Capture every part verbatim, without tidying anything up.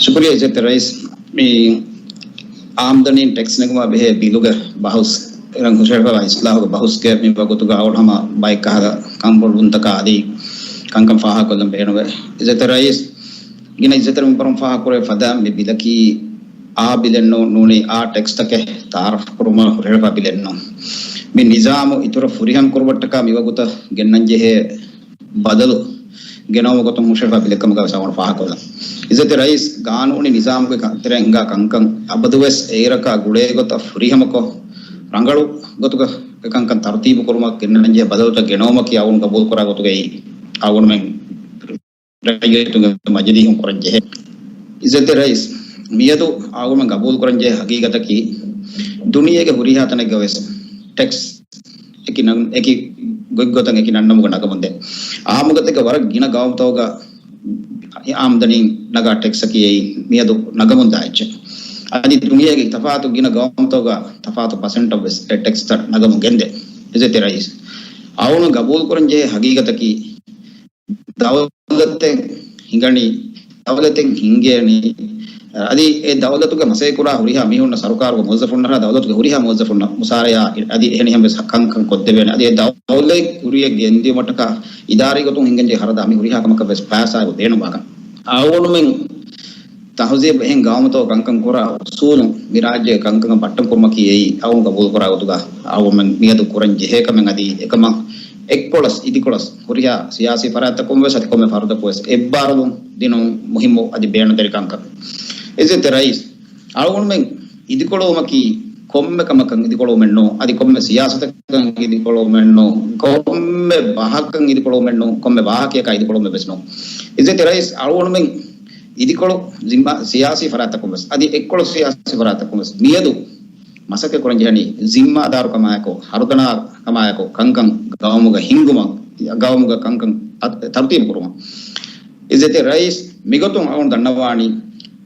ޝުކުރިއްޔާ އިއްޒަތްތެރި ރައީސް. މި އާމްދަނީން ޓެކްސް ނެގުމާ ބެހޭ ބިލުގެ ބަހުސް، އިރަން ހުށަހެޅިފައިވާ އިސްލާހުގެ ބަހުސްގެ މި ވަގުތުގަ އަޅު ހަމަ ބައެއް ކަހަލަ ކަންބޮޑުވުންތަކާ އަދި ކަންކަން ފާހަގަކޮށްލަން ބޭނުންވޭ. އިއްޒަތްތެރި ރައީސް، ގިނަ އިއްޒަތްތެރި މިންވަރުން ފާހަގަކުރެވޭ ފަދަ މި ބިލަކީ އާ ބިލެއް ނޫނީ އާ ޓެކްސްތަކެއް ތައާރަފް ކުރުމަށް ހުށަހެޅިފަ ބިލެއް ނޫން. މި ނިޒާމު އިތުރަށް ފުރިހަމަ ކުރުމަށްޓަކާ މިވަގުތަށް ގެންނަންޖެހޭ ބަދަލު ގެނައުމުގެ ގޮތުން ހުށަހެޅިފަ ބިލެއްކަމުގަ ވެސް އަޅުގަނޑު ފާހަގަކޮށްލަން. އިއްޒަތްތެރި ރައީސް، ގާނޫނީ ނިޒާމުގެ ތެރެއިން ހިނގާ ކަންކަން އަބަދުވެސް އެއިރަކާ ގުޅޭގޮތަށް ފުރިހަމަކޮށް، ރަނގަޅު ގޮތުގަ އެކަންކަން ތަރުތީބު ކުރުމަށް ގެންނަންޖެހޭ ބަދަލުތައް ގެނައުމަކީ އަޅުގަނޑު ގަބޫލުކުރާ ގޮތުގައި އަޅުގަނޑުމެން ރައްޔިތުންގެ މަޖިލީހުން ކުރަންޖެހޭ. އިއްޒަތްތެރި ރައީސް، މިއަދު އަޅުގަނޑުމެން ގަބޫލުކުރަންޖެހޭ ހަގީގަތަކީ، ދުނިޔޭގެ ހުރިހާ ތަނެއްގަ ވެސް ޓެކްސް އެކި ނަން-، އެކި ގޮތްގޮތަށް އެކި ނަންނަމުގަ ނަގަމުންދޭ. އާއްމުގޮތެއްގަ ވަރަށް ގިނަ ގައުމުތަކުގަ އާމްދަނީ ނަގާ ޓެކްސްއަކީ އެއީ މިއަދު ނަގަމުންދާ އެއްޗެއް. އަދި ދުނިޔޭގެ ތަފާތު ގިނަ ގައުމުތަކުގަ ތަފާތު ޕަސެންޓަށް ވެސް އެ ޓެކްސްތައް ނަގަމުން ގެންދޭ. އިއްޒަތްތެރި ރައީސް، އަޅުގަނޑު ގަބޫލުކުރަންޖެހޭ ހަގީގަތަކީ، ދައުލަތެއް ހިނގަނީ، ދައުލަތެއް ހިންގޭނީ، އަދި އެ ދައުލަތުގެ މަސައްކަތްކުރާ ހުރިހާ މީހުންނަށް، ސަރުކާރުގެ މުވައްޒަފުންނަށާ ދައުލަތުގެ ހުރިހާ މުވައްޒަފުންނަށް މުސާރަޔާ އަދި އެހެނިހެން ވެސް ކަންކަން ކޮށްދެވޭނެ. އަދި އެ ދައުލަތް ކުރިއަށް ގެންދިޔުމަށްޓަކާ އިދާރީ ގޮތުން ހިނގަންޖެހޭ ހަރަދާ މި ހުރިހާ ކަމަކަށް ވެސް ފައިސާއެއް ބޭނުންވާކަން. އަޅުގަނޑުމެން ތަހުޒީބު އެހެން ގައުމުތަކުގަ ކަންކަން ކުރާ އުސޫލުން މި ރާއްޖޭގެ ކަންކަން ބައްޓަން ކުރުމަކީ އެއީ އަޅުގަނޑު ގަބޫލުކުރާ ގޮތުގަ އަޅުގަނޑުމެން މިއަދު ކުރަން ޖެހޭ ކަމެއް. އަދި އެކަމަށް އެއްކޮޅަސް އިދިކޮޅަސް ހުރިހާ ސިޔާސީ ފަރާތްތަކުން ވެސް އަދި ކޮންމެ ފަރުދަކު ވެސް އެއްބާރުލުން ދިނުން މުހިއްމު އަދި ބޭނުންތެރި ކަންކަން. އިއްޒަތްތެރި ރައީސް، އަޅުގަނޑުމެން އިދިކޮޅުވުމަކީ ކޮންމެ ކަމަކަށް އިދިކޮޅުވުމެއް ނޫން، އަދި ކޮންމެ ސިޔާސަތަކަށް އިދިކޮޅުވުމެއް ނޫން، ކޮންމެ ބަހަކަށް އިދިކޮޅުވުމެއް ނޫން، ކޮންމެ ވާހަކަޔަކަށް އިދިކޮޅުވުމެއް ވެސް ނޫން. އިއްޒަތްތެރި ރައީސް، އަޅުގަނޑުމެން އިދިކޮޅު ޒިންމާ ސިޔާސީ ފަރާތްތަކުން ވެސް، އަދި އެއްކޮޅު ސިޔާސީ ފަރާތްތަކުން ވެސް މިއަދު މަސައްކަތް ކުރަން ޖެހެނީ ޒިންމާދާރުކަމާއެކު، ހަރުދަނާ ކަމާއެކު، ކަންކަން ގައުމުގަ ހިންގުމަށް، ގައުމުގަ ކަންކަން އަ-، ތަރުތީބު ކުރުމަށް. އިއްޒަތްތެރި ރައީސް، މިގޮތުން އަޅުގަނޑު ދަންނަވާނީ،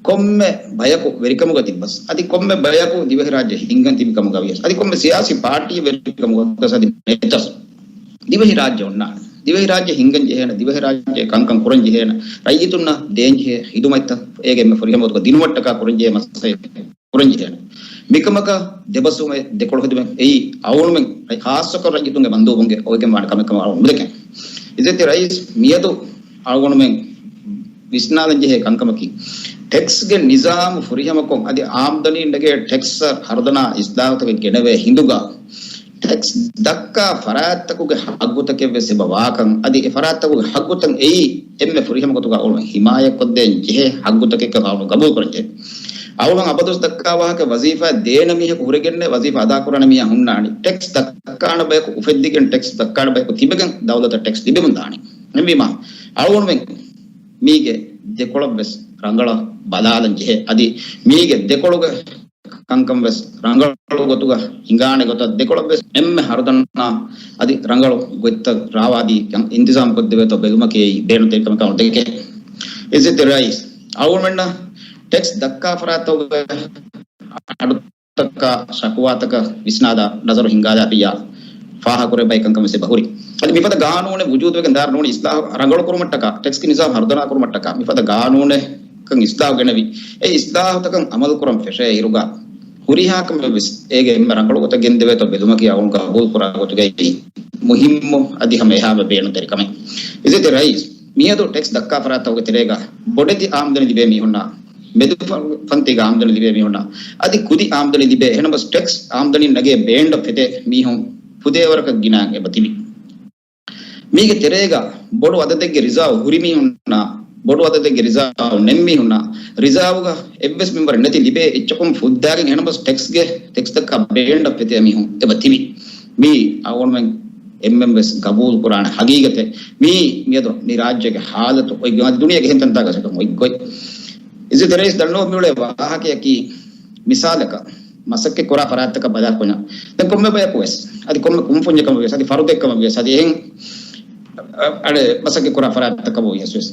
ކޮންމެ ބަޔަކު ވެރިކަމުގަ ތިއްބަސް، އަދި ކޮންމެ ބަޔަކު ދިވެހިރާއްޖެ ހިންގަން ތިބި ކަމުގަ ވިޔަސް، އަދި ކޮންމެ ސިޔާސީ ޕާޓީ ވެރިކަމުގަ ވިޔަސް، އަދި ނެތަސް ދިވެހިރާއްޖެ އޮންނާނެ. ދިވެހިރާއްޖެ ހިންގަން ޖެހޭނެ، ދިވެހިރާއްޖެ ކަންކަން ކުރަން ޖެހޭނެ، ރައްޔިތުންނަށް ދޭން ޖެހޭ ހިދުމަތްތައް އޭގެ އެންމެ ފުރިހަމަ ގޮތުގަ ދިނުމަށްޓަކާ ކުރަން ޖެހޭ މަސައްކަތް ކުރަން ޖެހޭނެ. މިކަމަކަށް ދެބަސްވުމެއް، ދެކޮޅު ހެދުމެއް އެއީ އަޅުގަނޑުމެން ޚާއްޞަކޮށް ރައްޔިތުންގެ މަންދޫބުންގެ އޮވެގެންވާނެ ކަމެއް ކަމަށް އަޅުގަނޑު ނުދެކެން. އިއްޒަތްތެރި ރައީސް، މިއަދު އަޅުގަނޑުމެން ވިސްނާލަން ޖެހޭ ކަންކަމަކީ، ޓެކްސްގެ ނިޒާމު ފުރިހަމަކޮށް، އަދި އާމްދަނީން ނެގޭ ޓެކްސްއަށް ހަރުދަނާ އިސްލާހުތަކެއް ގެނެވޭ ހިނދުގަ، ޓެކްސް ދައްކާ ފަރާތްތަކުގެ ހައްގުތަކެއް ވެސް އެބަ ވާކަން، އަދި އެ ފަރާތްތަކުގެ ހައްގުތައް އެއީ އެންމެ ފުރިހަމަ ގޮތުގަ އަޅުގަނޑު ހިމާޔަތްކޮށްދޭން ޖެހޭ ހައްގުތަކެއްކަން އަޅުގަނޑު ގަބޫލުކުރަން ޖެހޭ. އަޅުގަނޑު އަބަދުވެސް ދައްކާ ވާހަކަ، ވަޒީފާ ދޭނަ މީހަކު ހުރެގެންނޭ ވަޒީފާ އަދާކުރާނެ މީހާ ހުންނާނީ. ޓެކްސް ދައްކާނެ ބަޔަކު އުފެއްދިގެން، ޓެކްސް ދައްކާނެ ބަޔަކު ތިބެގެން ދައުލަތަށް ޓެކްސް ލިބެމުން ދާނީ. އެހެންވީމާ، އަޅުގަނޑުމެން މީގެ ދެކޮޅަށް ވެސް ރަނގަޅަށް ބަލާލަން ޖެހޭ. އަދި މީގެ ދެކޮޅުގެ ކަންކަން ވެސް ރަނގަޅު ގޮތުގަ ހިނގާނެ ގޮތަށް، ދެކޮޅަށް ވެސް އެންމެ ހަރުދަނާ އަދި ރަނގަޅު ގޮތްތައް ރާވާދީ އިންތިޒާމް ކޮށްދެވޭތޯ ބެލުމަކީ ބޭނުންތެރި ކަމެއް ކަމަށް ދެކެ. އިއްޒަތްތެރި ރައީސް، އަޅުގަނޑުމެންނަށް ޓެކްސް ދައްކާ ފަރާތްތަކުގެ އަޑު ތަކާ ޝަކުވާތަކަށް ވިސްނާލާ ނަޒަރު ހިންގާލާފިއްޔާ ފާހަގަކުރެއްވައި ކަންކަން ވެސް އެބަ ހުރި. އަދި މިފަދަ ގާނޫނެއް ވުޖޫދުވެގެން ދާއިރު ނޫނީ އިސްލާހު ރަނގަޅު ކުރުމަށްޓަކާ، ޓެކްސްގެ ނިޒާމް ހަރުދަނާ ކުރުމަށްޓަކާ، މިފަދަ ގާނޫނެއް ކަން އިސްލާހު ގެނެވި. އެ އިސްލާހުތަކަށް އަމަލު ކުރަން ފެށޭ އިރުގަ ހުރިހާ ކަމެއް ވެސް އޭގެ އެންމެ ރަނގަޅު ގޮތަށް ގެންދެވޭތޯ ބެލުމަކީ އަޅުގަނޑު ގަބޫލު ކުރާ ގޮތުގައި މުހިއްމު އަދި ހަމަ އެހާމެ ބޭނުންތެރި ކަމެއް. އިއްޒަތްތެރި ރައީސް، މިއަދު ޓެކްސް ދައްކާ ފަރާތްތަކުގެ ތެރޭގަ ބޮޑެތި އާމްދަނީ ލިބޭ މީހުންނާ، މެދު ފަ-، ފަންތީގަ އާމްދަނީ ލިބޭ މީހުންނާ، އަދި ކުދި އާމްދަނީ ލިބޭ، އެހެންނަމަވެސް ޓެކްސް އާމްދަނީ ނެގޭ ބޭންޑަށް ފެތޭ މީހުން ފުދޭވަރަކަށް ގިނައިން އެބަ ތިބި. މީގެ ތެރޭގަ ބޮޑު އަދަދެއްގެ ރިޒާވް ހުރި މީހުންނާ، ބޮޑު އަދަދެއްގެ ރިޒާވް ނެތް މީހުންނާ، ރިޒާވުގަ އެއްވެސް މެމްބަރެއް ނެތި ލިބޭ އެއްޗަކުން ފުއްދާގެން، އެހެންނަމަވެސް ޓެކްސްގެ، ޓެކްސްތަކާ ބޭންޑަށް ފެތޭ މީހުން އެބަ ތިބި. މީ އަޅުގަނޑުމެން އެންމެން ވެސް ގަބޫލު ކުރާނެ ހަގީގަތެއް. މީ މިއަދު މި ރާއްޖޭގެ ހާލަތު އޮތް ގޮތް، އަދި ދުނިޔޭގެ އެހެން ތަންތާގަ އޮތް ގޮތް. އިއްޒަތްތެރި ރައީސް، ދަންނަވަން މިއުޅޭ ވާހަކަޔަކީ، މިސާލަކަށް، މަސައްކަތް ކުރާ ފަރާތްތަކަށް ބަލާ ކުންޏަށް ދެން ކޮންމެ ބަޔަކު ވެސް، އަދި ކޮންމެ ކުންފުންޏަކަށް ވެސް، އަދި ފަރުދެއްކަމަށް ވެސް، އަދި އެހެން، އަ، އަ، މަސައްކަތް ކުރާ ފަރާތްތަކަށް ވިޔަސް ވެސް،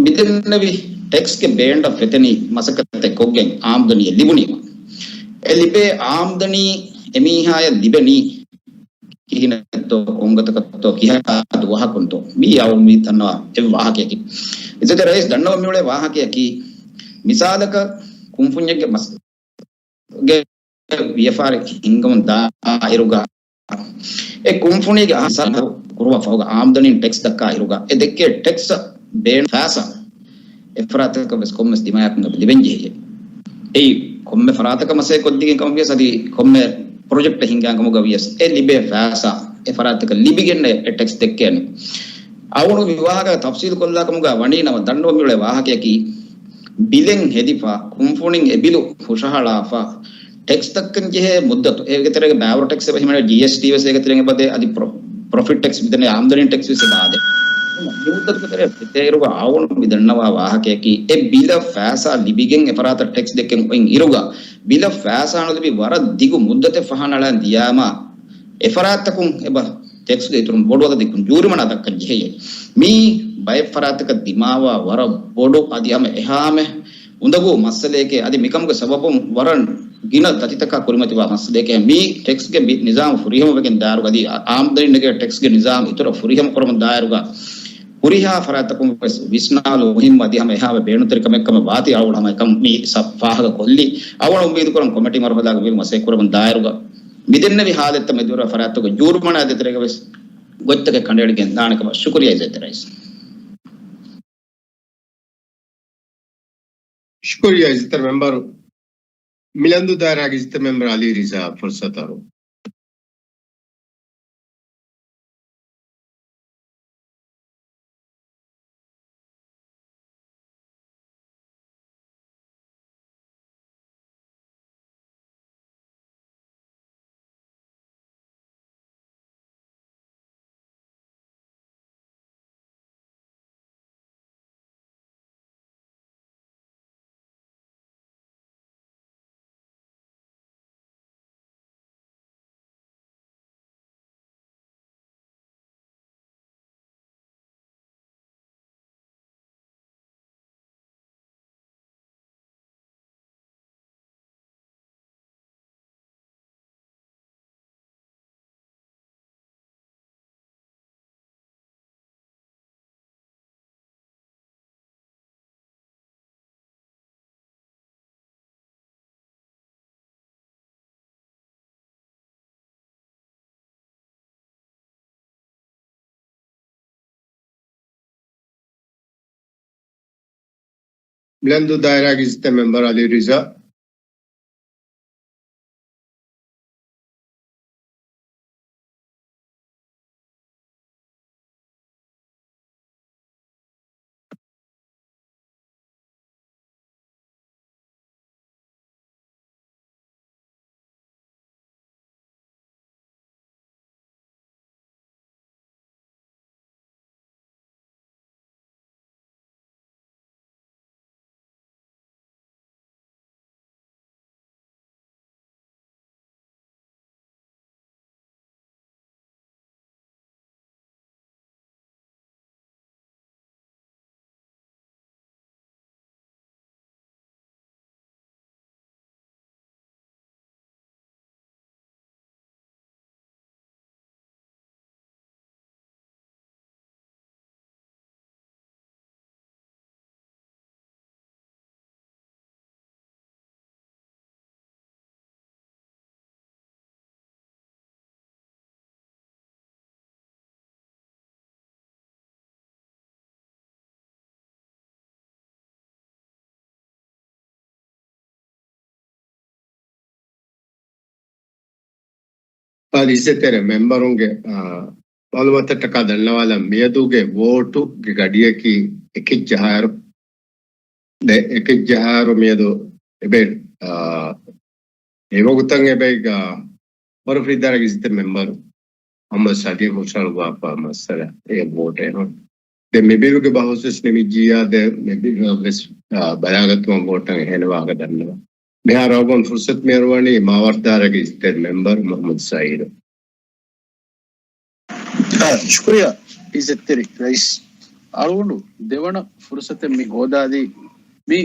މިދެންނެވި ޓެކްސްގެ ބޭންޑަށް ފެތެނީ މަސައްކަތެއް ކޮށްގެން އާމްދަނީއެއް ލިބުނީމަ. އެ ލިބޭ އާމްދަނީ އެމީހާޔަށް ލިބެނީ ކިހިނެއްތޯ، ކޮންގޮތަކަށްތޯ، ކިހާ ދުވަހަކުންތޯ، މީ އަޅުގަނޑު މި ދަންނަވާ އެއް ވާހަކަޔަކީ. އިއްޒަތްތެރި ރައީސް، ދަންނަވަން މިއުޅޭ ވާހަކަޔަކީ، މިސާލަކަށް ކުންފުންޏެއްގެ މަސް-، ގެ ވިޔަފާރި ހިންގަމުން ދާއިރުގަ، އެ ކުންފުނީގެ އަހަރު ކުރުމަށް ފަހުގަ އާމްދަނީން ޓެކްސް ދައްކާ އިރުގަ، އެ ދެއްކޭ ޓެކްސް ބޭނުން ފައިސާ އެ ފަރާތަކަށް ވެސް ކޮންމެސް ދިމާޔަކުން އެބަ ލިބެން ޖެހޭ. އެއީ ކޮންމެ ފަރާތަކަށް މަސައްކަތް ކޮށްދިގެން ކަމަށް ވިޔަސް އަދި ކޮންމެ ޕްރޮޖެކްޓެއް ހިންގާ ކަމުގަ ވިޔަސް އެ ލިބޭ ފައިސާ އެ ފަރާތަކަށް ލިބިގެން އެ ޓެކްސް ދެއްކޭނެ. އަޅުގަނޑު މި ވާހަކަ ތަފްސީލު ކޮށްލާ ކަމުގަ ވަނީ ނަމަ ދަންނަވަން މިއުޅޭ ވާހަކަޔަކީ، ބިލެއް ހެދިފަ، ކުންފުނިން އެ ބިލު ހުށަހަޅާފަ، ޓެކްސް ދައްކަން ޖެހޭ މުއްދަތު، އޭގެ ތެރޭގަ ބައިވަރު ޓެކްސް އެބަ ހިމެނޭ، ޖީއެސްޓީ ވެސް އޭގެ ތެރެއިން އެބަދޭ، އަދި ޕްރޮ-، ޕްރޮފިޓް ޓެކްސް މިދެންނެވި އާމްދަނީ ޓެކްސް ވެސް އެބަދޭ. މި މުއްދަތުގެ ތެރޭ އިރުގަ އަޅުގަނޑު މި ދަންނަވާ ވާހަކަޔަކީ، އެ ބިލަށް ފައިސާ ލިބިގެން އެ ފަރާތަށް ޓެކްސް ދެއްކެން އޮތް އިރުގަ، ބިލަށް ފައިސާ ނުލިބި ވަރަށް ދިގު މުއްދަތެއް ފަހަނައަޅާން ދިޔާމާ، އެ ފަރާތަކުން އެބަ ޓެކްސްގެ އިތުރުން ބޮޑު އަދަދެއް ޖޫރިމަނާ ދައްކަން ޖެހެޔޭ. މީ ބައެއް ފަރާތަކަށް ދިމާވާ ވަރަށް ބޮޑު އަދި ހަމަ އެހާމެ އުނދަގޫ މައްސަލައެކޭ. އަދި މިކަމުގެ ސަބަބުން ވަރަށް ގިނަ ދަތިތަކާ ކުރިމަތިވާ މައްސަލައެކޭ. މީ ޓެކްސްގެ މި ނިޒާމު ފުރިހަމަވެގެން ދާއިރުގަ އަދި އާ-، އާމްދަނީ ނެގޭ ޓެކްސްގެ ނިޒާމު އިތުރަށް ފުރިހަމަ ކުރަމުން ދާއިރުގަ ހުރިހާ ފަރާތަކުން ވެސް ވިސްނާލުމުހިން އަދި ހަމަ އެހާމެ ބޭނުންތެރި ކަމެއް ކަމަށް ވާތީ އަޅުގަނޑު ހަމަ އެކަން މި ސަ-، ފާހަގަ ކޮށްލީ. އަޅުގަނޑު އުއްމީދު ކުރަން ކޮމިޓީ މަރުހަލާގަ މި މަސައްކަތް ކުރަމުން ދާއިރުގަ މިދެންނެވި ހާލަތްތައް މެދުވެރިވާ ފަރާތްތަކުގެ ޖޫރިމަނާ ދޭތެރޭގަ ވެސް ގޮތްތަކެއް ކަނޑައެޅިގެން ދާނެ ކަމަށް. ޝުކުރިއްޔާ އިއްޒަތްތެރި ރައީސް. ޝުކުރިއްޔާ އިއްޒަތްތެރި މެމްބަރު. މިލަންދޫ ދާއިރާގެ އިއްޒަތްތެރި މެމްބަރު އަލީ ރިޒާ ފުރުސަތު އަރު. މިލަންދޫ ދާއިރާގެ އިއްޒަތްތެރި މެމްބަރު އަލީ ރިޒާ. އާދެ، އިއްޒަތްތެރި މެމްބަރުންގެ، އާ، މައުލޫމާތަށްޓަކާ ދަންނަވާލަން، މިއަދުގެ ވޯޓުގެ ގަޑިއަކީ އެކެއް ޖަހާއިރު، ދެ އެކެއް ޖަހާއިރު މިއަދު އެބަ، އާ، އެ ވަގުތަށް އެބަ، އާ، ބަރުފި އިދާރާގެ އިއްޒަތްތެރި މެމްބަރު މުޙައްމަދު ސަލީމް ހުށަހަޅުއްވާފަ މައްސަލަ އެ ވޯޓޭ ނޫން. ދެން މި ބިލުގެ ބަހުސް ވެސް ނިމިއްޖިއްޔާ، ދެން މި ބިލަށް ވެސް، އާ، ބަލާގަތުމަށް ވޯޓަށް އެހެން ވާހަކަ ދަންނަވަން. މިހާރު އަޅުގަނޑު ފުރުސަތު މިއަރުވަނީ މާވަރުދާރާގެ އިއްޒަތްތެރި މެމްބަރު މުޙައްމަދު ސައީދު. އާ، ޝުކުރިއްޔާ އިއްޒަތްތެރި ރައީސް. އަޅުގަނޑު ދެވަނަ ފުރުސަތެއް މި ހޯދާދީ މި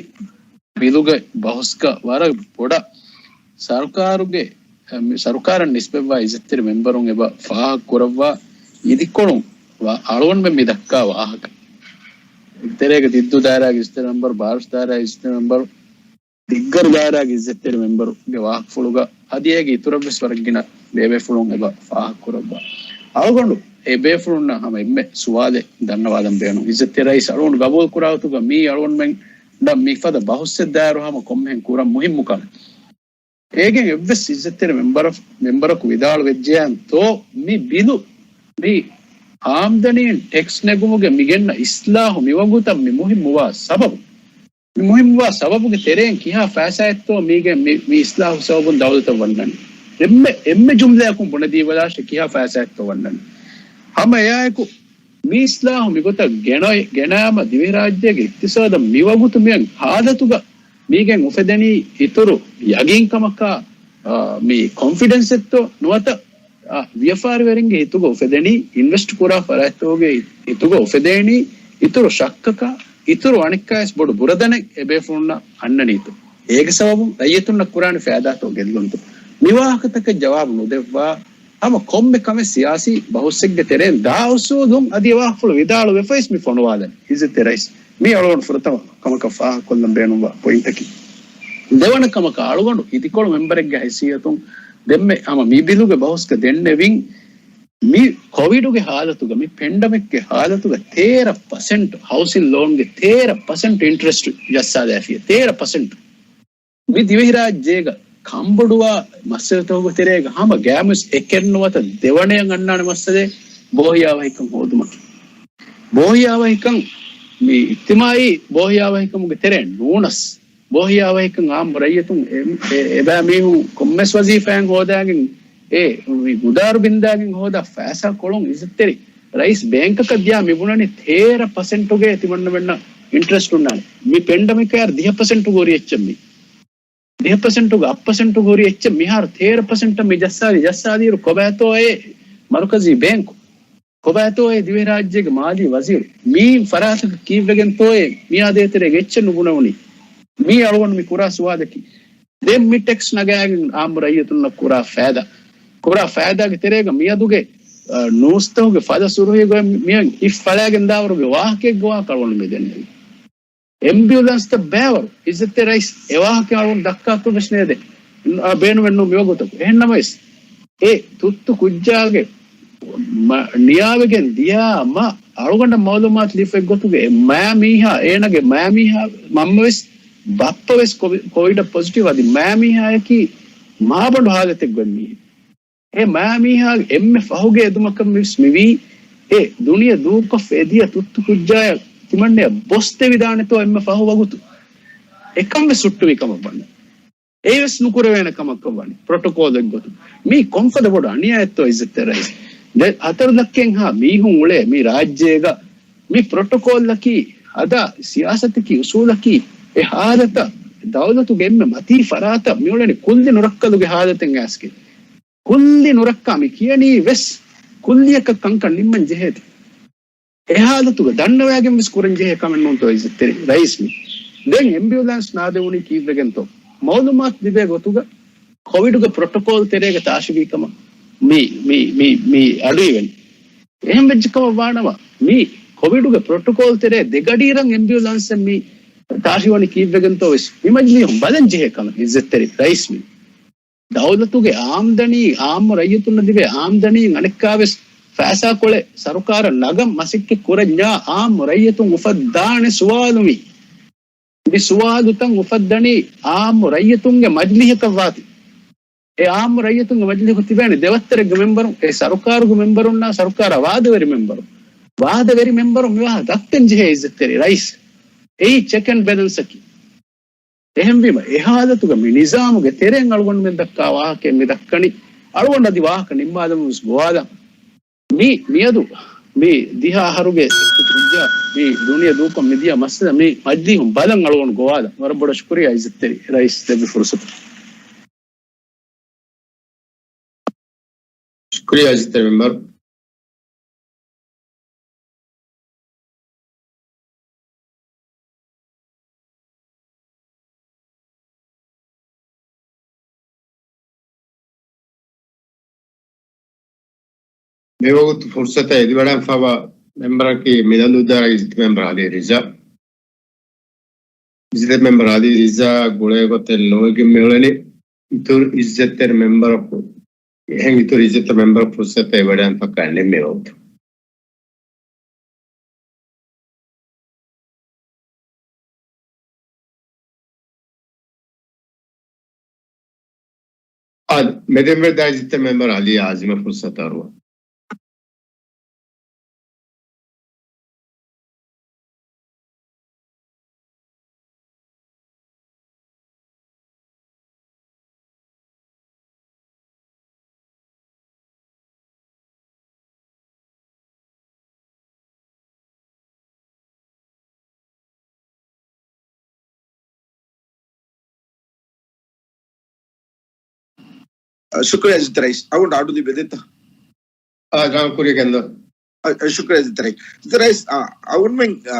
ބިލުގެ ބަހުސްގަ ވަރަށް ބޮޑަށް ސަރުކާރުގެ، އެ، މި ސަރުކާރަށް ނިސްބަތްވާ އިއްޒަތްތެރި މެމްބަރުން އެބަ ފާހަގަ ކުރައްވާ އިދިކޮޅުން ވާ އަޅުގަނޑުމެން މި ދައްކާ ވާހަކަ. ތެރޭގަ ދިއްދޫ ދާއިރާގެ އިއްޒަތްތެރި މެމްބަރު، ބާރުސް ދާއިރާގެ އިއްޒަތްތެރި މެމްބަރު، ދިއްގަރު ދާއިރާގެ އިއްޒަތްތެރި މެމްބަރުގެ ވާހަކަފުޅުގަ އަދި އޭގެ އިތުރަށްވެސް ވަރަށް ގިނަ ބޭބޭފުޅުން އެބަ ފާހަގަކުރައްވާ. އަޅުގަނޑު އެ ބޭފުޅުންނަށް ހަމަ އެންމެ ސުވާލެއް ދަންނަވާލަން ބޭނުން. އިއްޒަތްތެރި ރައީސް، އަޅުގަނޑު ގަބޫލު ކުރާ ގޮތުގަ މީ އަޅުގަނޑުމެންނަށް މިފަދަ ބަހުސްއެއް ދާއިރު ހަމަ ކޮންމެހެން ކުރަން މުހިއްމު ކަމެއް. އޭގެން އެއްވެސް އިއްޒަތްތެރި މެމްބަރަ-، މެމްބަރަކު ވިދާޅުވެއްޖެއްޔާ ތޯ މި ބިލު މި އާމްދަނީން ޓެކްސް ނެގުމުގެ މިގެންނަ އިސްލާހު މިވަގުތަށް މި މުހިއްމުވާ ސަބަބު؟ މި މުހިއްމުވާ ސަބަބުގެ ތެރެއިން ކިހާ ފައިސާއެއްތޯ މީގެ މި، މި އިސްލާހު ސަބަބުން ދައުލަތަށް ވަންނަނީ؟ އެންމެ، އެންމެ ޖުމްލަޔަކުން ބުނެދީބަލާށޭ ކިހާ ފައިސާއެއްތޯ ވަންނަނީ؟ ހަމަ އެއާއެކު މި އިސްލާހު މިގޮތަށް ގެނައި-، ގެނައިމަ ދިވެހިރާއްޖޭގެ އިޤްތިޞާދަށް މިވަގުތު މިއޮތް ހާލަތުގަ މީގެން އުފެދެނީ އިތުރު ޔަގީންކަމަކާ، އާ، މި ކޮންފިޑެންސްއެއްތޯ ނުވަތަ، އާ، ވިޔަފާރިވެރިންގެ ހިތުގަ އުފެދެނީ، އިންވެސްޓް ކުރާ ފަރާތްތަކުގެ ހިތުގަ އުފެދޭނީ އިތުރު ޝައްކަކާ، އިތުރު އަނެއްކާވެސް ބޮޑު ބުރަދަނެއް އެބޭފުޅުންނަށް އަންނަނީތޯ؟ އޭގެ ސަބަބުން ރައްޔިތުންނަށް ކުރާނެ ފައިދާތޯ ގެއްލުންތޯ؟ މި ވާހަކަތަކަށް ޖަވާބު ނުދެއްވާ، ހަމަ ކޮންމެ ކަމެއް ސިޔާސީ ބަހުސްއެއްގެ ތެރެއިން ދާ އުސޫލުން އަދި އެ ވާހަކަފުޅު ވިދާޅުވެފައިސް މި ފޮނުވާލަނީ. އިއްޒަތްތެރި ރައީސް، މީ އަޅުގަނޑު ފުރަތަމަ ކަމަކަށް ފާހަގަކޮށްލަން ބޭނުންވާ ޕޮއިންޓަކީ. ދެވަނަ ކަމަކަށް އަޅުގަނޑު އިދިކޮޅު މެމްބަރެއްގެ ހައިސިއްޔަތުން ދެންމެ ހަމަ މި ބިލުގެ ބަހުސްގަ ދެންނެވިން، މި ކޮވިޑުގެ ހާލަތުގަ، މި ޕެންޑަމިކްގެ ހާލަތުގަ ތޭރަ ޕަސެންޓް ހައުސިން ލޯންގެ ތޭރަ ޕަސެންޓް އިންޓްރެސްޓް ޖައްސާލައިފި. ތޭރަ ޕަސެންޓް. މި ދިވެހިރާއްޖޭގަ ކަންބޮޑުވާ މައްސަލަތަކުގެ ތެރޭގަ ހަމަ ގާތްމުވެސް އެކެއް ނުވަތަ ދެވަނައަށް އަންނާނެ މައްސަލައެއް ބޯހިޔާވަހިކަން ހޯދުމަކީ. ބޯހިޔާވަހިކަން މި އިޖްތިމާއީ ބޯހިޔާވަހިކަމުގެ ތެރޭ ނޫނަސް، ބޯހިޔާވަހިކަން އާއްމު ރައްޔިތުން އެ، އެ، އެބައިމީހުން ކޮންމެސް ވަޒީފާއެއް ހޯދާގެން އެ މި ގުދާރު ބިންދާގެން ހޯދާ ފައިސާ ކޮޅުން އިއްޒަތްތެރި ރައީސް ބޭންކަކަށް ދިޔާ މި ބުނަނީ ތޭރަ ޕަސެންޓުގެ ތިމަންނަމެންނަށް އިންޓްރެސްޓް ހުންނާނެ. މި ޕެންޑަމިކް އައިރު ދިހަ ޕަސެންޓު ހުރި އެއްޗެއް މީ. ދިހަ ޕަސެންޓުގެ އަށް ޕަސެންޓު ހުރި އެއްޗެއް މިހާރު ތޭރަ ޕަސެންޓަށް މި ޖައްސާލި، ޖައްސާލިއިރު ކޮބާތޯއޭ މަރުކަޒީ ބޭންކު؟ ކޮބާތޯއޭ ދިވެހިރާއްޖޭގެ މާލީ ވަޒީރު؟ މި ފަރާތަކަށް ކީއްވެގެންތޯއޭ މިއާ ދޭތެރޭގެ އެއްޗެއް ނުބުނެވުނީ؟ މީ އަޅުގަނޑު މި ކުރާ ސުވާލަކީ. ދެން މި ޓެކްސް ނަގާގެން އާއްމު ރައްޔިތުންނަށް ކުރާ ފައިދާ، ކުރާ ފައިދާގެ ތެރޭގަ މިއަދުގެ، އަ، ނޫސްތަކުގެ ފަދަ ސުރުހީގަ މިއަށް ހިތް ފަޅާގެން ދާވަރުގެ ވާހަކައެއްގެ ވާހަކަ އަޅުގަނޑު މި ދެންނެވީ. އެމްބިއުލަންސްތައް ބައިވަރު އިއްޒަތްތެރި ރައީސް އެ ވާހަކަ އަޅުގަނޑު ދައްކާކަށް ވެސް ނޭދެ. އާ، ބޭނުމެއް ނޫން މިވަގުތަކު. އެހެން ނަމަވެސް، އެ ތުއްތު ކުއްޖާގެ މަ-، ނިޔާވެގެން ދިޔާ މަ އަޅުގަނޑަށް މައުލޫމާތު ލިބިފައި ގޮތުގެ މާ މީހާ، އޭނަގެ މާ މީހާ މަންމަވެސް ބައްޕަވެސް ކޮވި-، ކޮވިޑަށް ޕޮޒިޓިވް އަދި މާ މީހާޔަކީ މާބަނޑު ހާލަތެއްގަ މީހެއް. އެ މާ މީހާގެ އެންމެ ފަހުގެ އެދުމަކަށް ވެސް މިވީ އެ ދުނިޔެ ދޫކޮށް އެދިޔަ ތުއްތު ކުއްޖާޔަށް ތިމަންނަޔަށް ބޮސް ދެވިދާނެތޯ އެންމެ ފަހު ވަގުތު. އެކަން ވެސް ހުއްޓުވި ކަމަށް ވަނީ. އެއީވެސް ނުކުރެވޭނެ ކަމަކަށް ވަނީ ޕްރޮޓޮކޯލެއް ގޮތުން. މީ ކޮންފަދަ ބޮޑު އަނިޔާއެއްތޯ އިއްޒަތްތެރި ރައީސް؟ ދެ ހަތަރު ލައްކައެއްހާ މީހުން އުޅޭ މި ރާއްޖޭގަ މި ޕްރޮޓޮކޯލްއަކީ، ހަދާ ސިޔާސަތަކީ، އުސޫލަކީ، އެ ހާލަތަށް ދައުލަތުގެ އެންމެ މަތީ ފަރާތަށް މިއުޅެނީ ކުއްލި ނުރައްކަލުގެ ހާލަތެއް އައިސްގެ. ކުއްލި ނުރައްކާ މި ކިޔަނީ ވެސް ކުއްލިއަކަށް ކަންކަން ނިންމަން ޖެހޭތީ. އެ ހާލަތުގަ ދަންނަވައިގެން ވެސް ކުރަން ޖެހޭ ކަމެއް ނޫންތޯ އިއްޒަތްތެރި ރައީސް މީ. ދެން އެމްބިއުލާންސް ނާދެވުނީ ކީއްވެގެންތޯ؟ މައުލޫމާތު ލިބޭ ގޮތުގަ ކޮވިޑުގެ ޕްރޮޓޮކޯލް ތެރޭގަ ތާށިވީ ކަމަށް މި، މި، މި، މި އަޑުއިވެނީ. އެހެން ވެއްޖެ ކަމަށް ވާނަމަ، މި ކޮވިޑުގެ ޕްރޮޓޮކޯލް ތެރޭ ދެ ގަޑިއިރަށް އެމްބިއުލާންސެއް މި ތާށިވަނީ ކީއްވެގެންތޯ ވެސް މި މަޖިލީހުން ބަލަން ޖެހޭ ކަމެއް އިއްޒަތްތެރި ރައީސް މީ. ދައުލަތުގެ އާމްދަނީ، އާއްމު ރައްޔިތުންނަށް ލިބޭ އާމްދަނީ އަނެއްކާވެސް ފައިސާކޮޅެއް ސަރުކާރަށް ނަގަން މަސައްކަތް ކުރަންޏާ އާއްމު ރައްޔިތުން އުފައްދާނެ ސުވާލު މީ. މި ސުވާލުތައް އުފައްދަނީ އާއްމު ރައްޔިތުންގެ މަޖިލީހަކަށް ވާތީ. އެ އާއްމު ރައްޔިތުންގެ މަޖިލީހަކު ތިބޭނެ ދެވައްތަރެއްގެ މެމްބަރުން، އެ ސަރުކާރުގެ މެމްބަރުންނާ ސަރުކާރާ ވާދަވެރި މެމްބަރުން. ވާދަވެރި މެމްބަރުން މިވާހަ ދައްކަން ޖެހޭ އިއްޒަތްތެރި ރައީސް. އެއީ ޗެކް އެންޑް ބެލެންސަކީ. އެހެންވީމަ، އެ ހާލަތުގަ މި ނިޒާމުގެ ތެރެއިން އަޅުގަނޑުމެން ދައްކާ ވާހަކައެއް މި ދައްކަނީ. އަޅުގަނޑު އަދި ވާހަކަ ނިންމާލަމުން ވެސް ގޮވާލަން. މި، މިއަދު މި ދިހަ އަހަރުގެ ކުއްޖާ މި ދުނިޔެ ދޫކޮށް މިދިޔަ މައްސަލަ މި މަޖިލީހުން ބަލަން އަޅުގަނޑު ގޮވާލަން. ވަރަށް ބޮޑަށް ޝުކުރިއްޔާ އިއްޒަތްތެރި ރައީސް ދެއްވި ފުރުސަތަށް. ޝުކުރިއްޔާ އިއްޒަތްތެރި މެމްބަރު. މިވަގުތު ފުރުސަތަށް އެދިވަޑައިފައިވާ މެމްބަރަކީ މިލަންދޫ ދާއިރާގެ އިއްޒަތް މެމްބަރ އަލީ ރިޒާ. އިއްޒަތް މެމްބަރ އަލީ ރިޒާ ގުޅޭ ގޮތެއް ނުވެގެން މިއުޅެނީ. އިތުރު އިއްޒަތްތެރި މެމްބަރަކު، އެހެން އިތުރު އިއްޒަތްތެރި މެމްބަރަކު ފުރުސަތެއް ވެޑާން ފައްކާ ނެއްމެވެ. އާދެ، މެދެންވެ ދާއިރާގެ އިއްޒަތްތެރި މެމްބަރ އަލީ އާޒިމަށް ފުރުސަތު އަރުވަން. ޝުކުރިއްޔާ އިއްޒަތްތެރި ރައީސް. އަޅުގަނޑު އަޑު ލިބެދޭތަ؟ އާ، ރާން ކުރިޔަށް ގެންދަ. އަ، އަ، ޝުކުރިއްޔާ އިއްޒަތްތެރި ރައީސް. އަ، އަޅުގަނޑުމެން، އަ،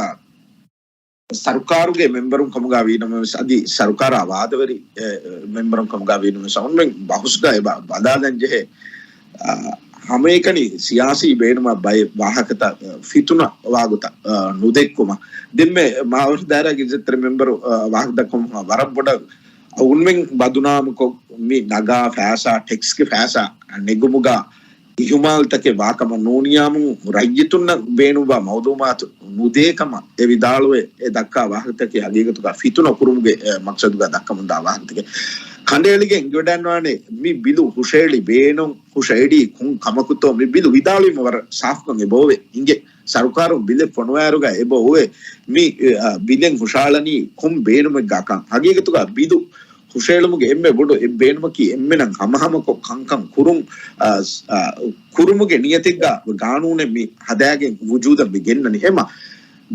ސަރުކާރުގެ މެމްބަރުން ކަމުގަ ވީނަމަވެސް، އަދި ސަރުކާރާ ވާދަވެރި، އެ، އެ، މެމްބަރުން ކަމުގަ ވީނަމަވެސް، އަޅުގަނޑުމެން ބަހުސްގަ އެ ބަ-، ބަލާލަން ޖެހޭ، އަ، ހަމައެކަނި ސިޔާސީ ބޭނުމަށް ބައެއް ވާހަކަތައް، އަ، ފިތުނަ ވާގޮތަށް، އަ، ނުދެއްކުމަށް. ދެންމެ މާވަރު ދާއިރާގެ އިއްޒަތްތެރި މެމްބަރު، އަ، ވާހަކަ ދައްކަމުން ވަރަށް ބޮޑަށް އަޅުގަނޑުމެން ބަދުނާމުކޮށް މި ނަގާ ފައިސާ، ޓެކްސްގެ ފައިސާ ނެގުމުގަ އިހުމާލުތަކެއް ވާކަމަށް ނޫނިޔާމު ރައްޔިތުންނަށް ބޭނުންވާ މައުލޫމާތު ނުދޭ ކަމަށް އެ ވިދާޅުވެ، އެ ދައްކާ ވާހަކަތަކެއް ހަގީގަތުގަ ފިތުނަ ކުރުމުގެ، އެ، މަޤްޞަދުގަ ދައްކަމުންދާ ވާހަކަތަކެއް. ކަނޑައެޅިގެން އެނގިވަޑައިގަންނަވާނެ މި ބިލު ހުށައެޅި ބޭނުން ހުށައެޅީ ކޮން ކަމަކުތޯ މި ބިލު ވިދާޅުވީމަ ވަރަށް ސާފުކޮށް އެބަ އޮވޭ އިނގޭ. ސަރުކާރުން ބިލެއް ފޮނުވާއިރުގަ އެބަ އޮވޭ މި، އަ، ބިލެއް ހުށައަޅަނީ ކޮން ބޭނުމެއްގަކަން. ހަގީގަތުގަ ބިލު ހުށައެޅުމުގެ އެންމެ ބޮޑު އެއް ބޭނުމަކީ އެންމެނަށް ހަމަހަމަކޮށް ކަންކަން ކުރުން، އަ، އަ، ކުރުމުގެ ނިޔަތެއްގަ ގާނޫނެއް މި ހަދާގެން ވުޖޫދަށް މި ގެންނަނީ. އެމަ